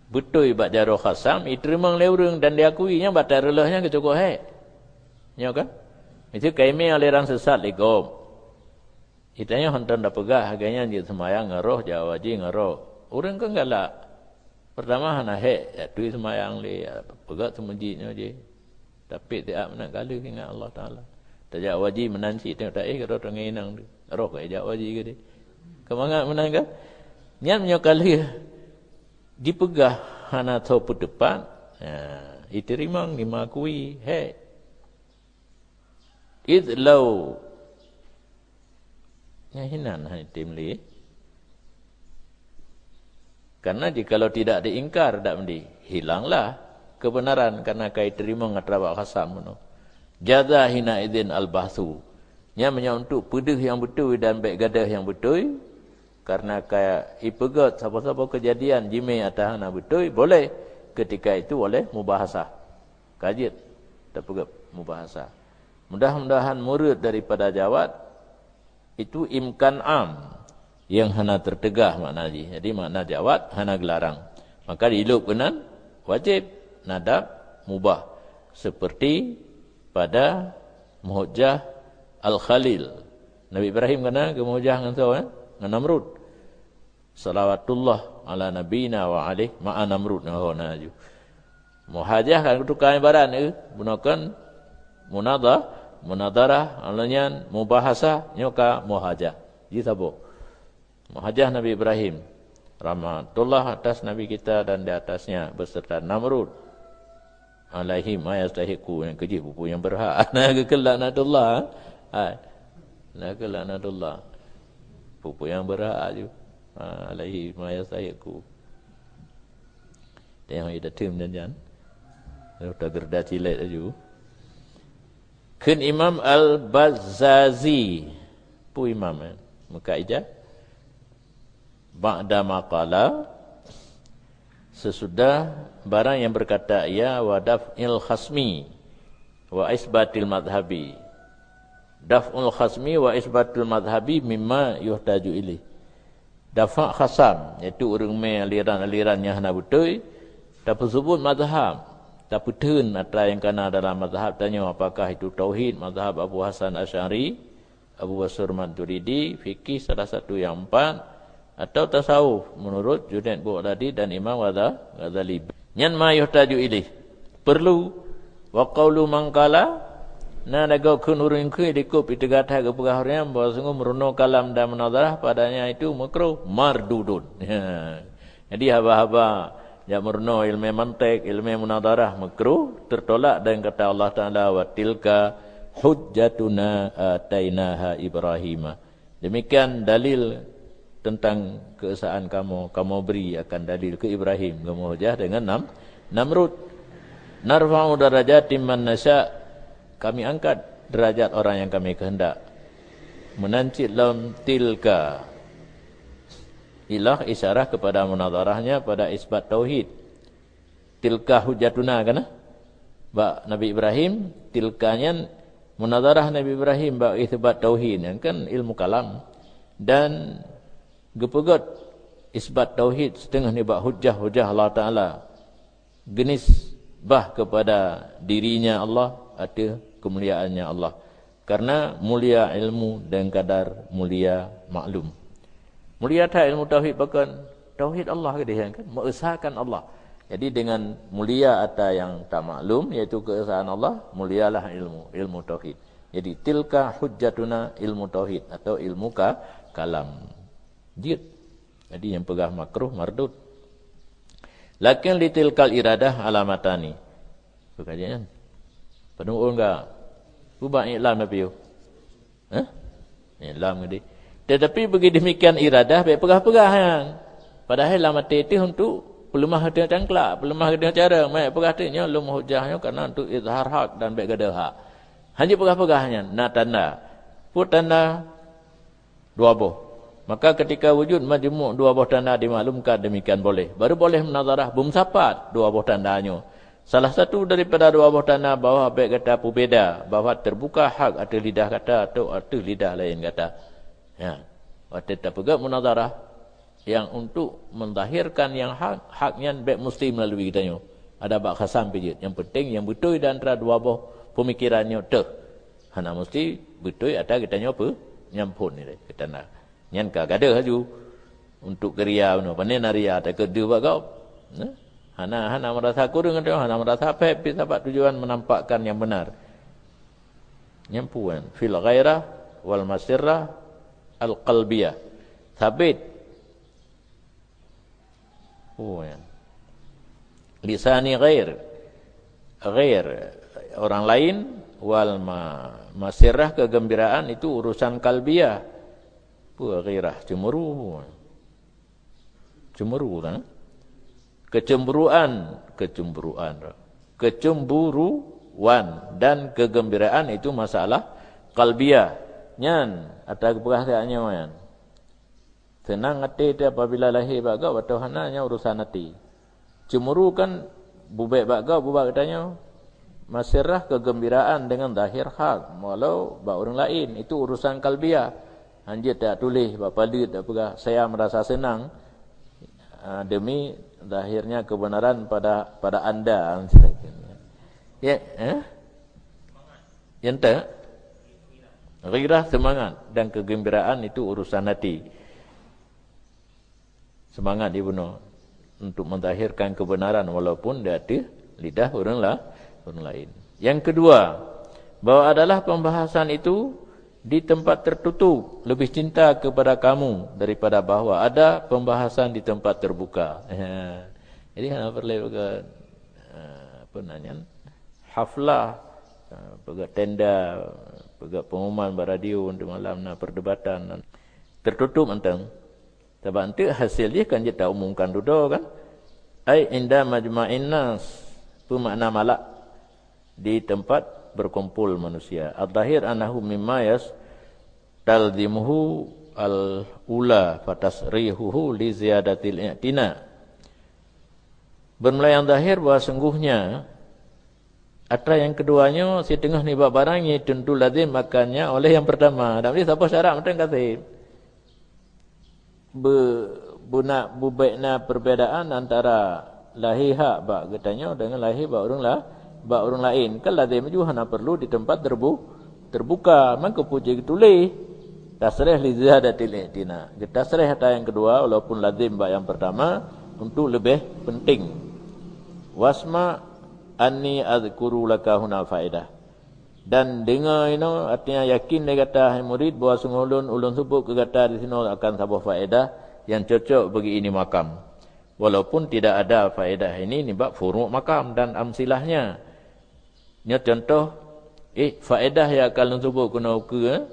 beutôi bak jaroe khasam, jiteurimong lé ureuëng dan diakui, nyan bak tareuloh nyan keucukôp hék. Nyoe kan? Miseue ka imé aliran sesat lé gob. Geutanyoe hantom tapeugah lagée nyan jeuet seumayang ngon roh, jak waji ngon roh. Ureuëng kan galak. Peurtama hana hék, jak tui seumayang lé, peugah seumeujid nyoe jih. Tapi tieb meunan ka lheueh ingat Allah Taala. Tajak waji meunan cit teungoh taéh, keudroe teungoh inong tu. Roh ka jak waji keudeh. Keumangat meunan kan? Nyan meunyoe ka lheueh jipeugah hana soe peuteupat, ha, jiteurimong, jimakui, hék. Id lau. Nyan hinan hai tem lé. Karena jikalau tidak diingkar, dak meundi, hilanglah kebenaran karena ka jiteurimong atra bak khasam bunoe. Jaza hina idzin al-bahthu. Nyan meunyoe untuk peudeuh nyang beutôi dan bék gadôh nyang beutôi, karena ka jipeugét saboh-saboh keujadian jimé atawa hana beutôi, boleh ketika itu oleh mubahasah. Ka jeuet tapeugét mubahasah. Mudah-mudahan murid daripada Jawad itu imkan am nyang hana teuteugah makna jih. Jadi makna Jawad hana geularang. Maka di lhok keunan wajéb, nadab mubah. Seperti pada meuhujah Al-Khalil. Nabi Ibrahim kana geumeuhujah ngon soe, eh? Ngon Namrud. Salawatullah ala nabiyina wa alih ma'a Namrud, nyoe na laju. Muhajah kan tukang ibarat, eh, bunoe kan munadha-, munadharah, alheuh nyan mubahasah, nyoe ka muhajah. Ji saboh. Muhajah Nabi Ibrahim, rahmatullah atas Nabi kita dan di atasnya, beserta Namrud. Alaihi ma yastahiqu, nyang keujih peue-peue nyang berhak. Na geukheun laknatullah. Ha. Na geukheun laknatullah. Peue-peue nyang berhak ju. Ha, alaihi ma yastahiqu. Tengok ida tim dan jan. Lalu tak gerda cilet laju. Kheun Imam Al-Bazzazi. Peue imam, eh? Muka ija. Ba'da ma qala, sesudah barang yang berkata ia, wa daf'il khasmi wa isbatil madhhabi. Daf'ul khasmi wa isbatil madhhabi mimma yuhtaju ilaih. Dafa' khasam, yaitu ureuëng mé aliran-aliran nyang hana beutôi, tapeuseubut mazhab, tapeutheun atra nyang kana dalam mazhab tanyoe, apakah itu tauhid, mazhab Abu Hasan Asy'ari, Abu Mansur Maturidi, fikih salah satu yang empat, atau tasawuf menurut Junaid Bughdadi dan Imam Ghaza-, Ghazali. Nyan ma yuhtaju ilaih. Perlu. Wa qaulu man qala, na lagée kheun ureuëng kheun dikub iteuga that geupeugah ureuëng bahwa sungguh meurunoe kalam dan munazarah padanya itu makruh, mardudun. Jadi haba-haba jak meurunoe ilmu mantek, ilmu munazarah makruh, tertolak dengan kata Allah Taala, "Wa tilka hujjatuna atainaha Ibrahima." Demikian dalil tentang keesaan kamoe, kamoe bri akan dalil keu Ibrahim, geumeuhujah deungon Nam-, Namrud. "Narfa'u darajatim man nasya," kami angkat derajat orang yang kami kehendak. Meunan cit lom tilka. Ilah isyarah kepada munazarahnya pada isbat tauhid. Tilka hujjatuna, kan? Bak Nabi Ibrahim, tilka nyan munazarah Nabi Ibrahim bak isbat tauhid, nyan kan ilmu kalam. Dan geupeugét isbat tauhid siteungoh nibak hujjah-hujjah Allah Taala. Geunisbah kepada dirinya Allah ateueh keumuliaannya Allah. Karena mulia ilmu dan kadar mulia maklum. Mulia that ilmu tauhid pakon? Tauhid Allah keudeh kan? Meuesakan Allah. Jadi dengan mulia ata nyang tamaklum, yaitu keesaan Allah, mulialah ilmu, ilmu tauhid. Jadi tilka hujjatuna, ilmu tauhid atau ilmu ka-, kalam. Jeuet. Jadi nyang peugah makruh mardud. Lakin li tilkal iradah alamatani. Peue ka jih nyan? Padum ureuëng ka? Peue bak iklam tapi yôh? Hah? Iklam geude. Tetapi bagi demikian iradah baik peugah-peugah nyan. Padahai lam até teuh untuk peuleumah teuh cangklak, peuleumah teuh cara, baik peugah teuh nyoe lom hujah nyoe karena untuk izhar hak dan baik gadoh hak. Hanya peugah-peugah nyan na tanda. Peue tanda? Dua boh. Maka ketika wujud majmuk dua boh tanda dimaklumkan demikian boleh. Baru boleh munazarah beumeusapat dua boh tanda nyoe. Salah satu daripada dua boh tanda bahwa bék gata peubeda bahwa teubuka hak ateueh lidah gata atau ateueh lidah laén gata. Ya. Watée tapeugah munazarah yang untuk menzahirkan yang hak, hak nyan bék mesti melalui geutanyoe. Ada bak khasam pih jeuet. Yang penting yang beutôi di antara dua boh pemikiran nyoe teuh. Hana mesti beutôi ata geutanyoe peu nyampon ni deh, geutanyoe. Nyan ka gadoh laju untuk keuria bunoe. Pane na ria takeudeue bak gob. Nah, hana, hana merasa kureueng atau hana merasa phép, pih sabab tujuan menampakkan yang benar. Nyampuan fil ghairah wal masirrah al qalbiyah. Sabit. Oh, ya. Lisani ghair. Ghair. Orang lain wal ma-, masirrah kegembiraan itu urusan kalbiyah. Peue ghairah? Cemburu. Cemburu kan? Kecemburuan, kecemburuan. Kecemburuan dan kegembiraan itu masalah kalbiyah. Nyan, ata geupeugah nyoe nyan. Seunang até teuh apabila lahé bak gob atawa hana, nyan urusan até. Cemburu kan bubek bak gob, bubak geutanyoe. Masirrah kegembiraan dengan zahir hak, walau bak ureuëng laén, itu urusan kalbiyah. Hanjeuet tak tuléh bak paleuet, tak peugah, "Saya merasa senang, ah, demi zahirnya kebenaran pada, pada anda." Ya, eh? Yang tak? Ghirah, semangat, dan kegembiraan itu urusan hati. Semangat ibunoe untuk menzahirkan kebenaran walaupun di ateueh lidah ureuëng la-, ureuëng lain. Yang kedua, bahwa adalah pembahasan itu di tempat tertutup lebih cinta kepada kamu daripada bahwa ada pembahasan di tempat terbuka. Jadi hana peureulée peugah, eh, apa nan nyan, haflah, eh, peugah tenda, peugah pengumuman bak radio untuk malam na perdebatan tertutup mantong. Sabab enteuk hasil jih kan jeuet taumumkan dudoe kan. Ai inda majma'in nas, peue makna malak? Di tempat berkumpul manusia. Adh-dhahir annahu mimma yastalzimuhu al-ula fatasrihuhu li ziyadatil i'tina. Bermula yang zahir bahwa sungguhnya atra yang kedua nyoe siteungoh nibak barang nyang tentu lazim akannya oleh yang pertama. Dan jadi saboh syarat mantong ka sép. Be-, beuna, bubena perbedaan antara lahé hak bak geutanyoe dengan lahé bak ureuëng la-, bak ureuëng laén. Kan lazim ju hana perlu di tempat terbu-, terbuka. Maka puji geutuléh. Tasrih li ziyadatil i'tina. Geutasrih atra yang kedua walaupun lazim bak yang pertama untuk lebih penting. Wasma anni adzkuru laka huna faedah. Dan deungoe inoe, artinya yakin lé gata, hai murid, bahwa sunggoh ulôn, ulôn seubut keu gata disinoe akan saboh faedah nyang cocok bagi ini makam. Walaupun tidak ada faedah ini nibak furuk makam dan amsilahnya. Nyoe contoh, eh, faedah nyang akan lôn seubut keunoe ukeue, eh,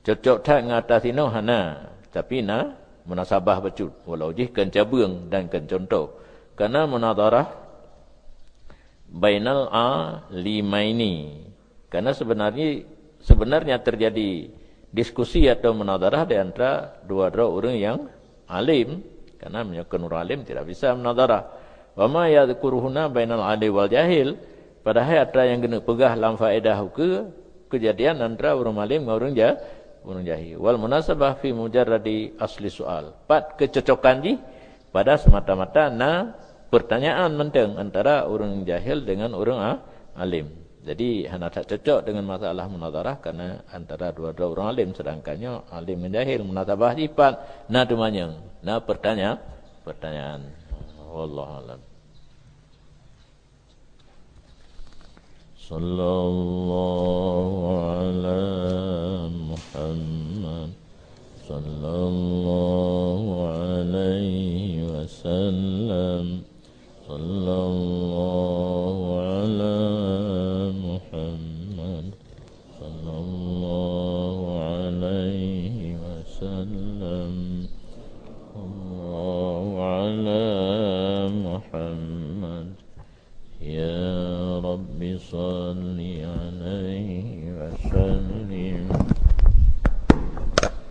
cocok that ngon atra sinoe hana, tapi na munasabah bacut, walau jih kon cabeueng dan kon contoh. Karena munadharah bainal alimaini. Karena sebenarnya, sebenarnya terjadi diskusi atau munadharah di antara dua droe ureuëng nyang alim. Karena meunyoe kon ureuëng alim tidak bisa munadharah. Wa ma yadzkuruhuna bainal alim wal jahil. Padahai atra nyang geuneuk peugah lam faedah ukeue kejadian antara ureuëng alim ngon ureuëng ja-, ureuëng jahil. Wal munasabah fi mujarradi asli sual. Pat kecocokan jih pada semata-mata na pertanyaan mantong antara ureuëng jahil dengan ureuëng a-, alim. Jadi hana that cocok dengan masalah munadharah karena antara dua droe ureuëng alim, sedangkan nyoe alim ngon jahil, munasabah jih pat na teumanyong, na pertanya-, pertanyaan. Wallahu a'lam. Sallallahu ala Muhammad. Sallallahu alaihi wasallam. Sallallahu ala Muhammad. Sallallahu alaihi wasallam. Sallallahu ala Muhammad. Ya Rabbi salli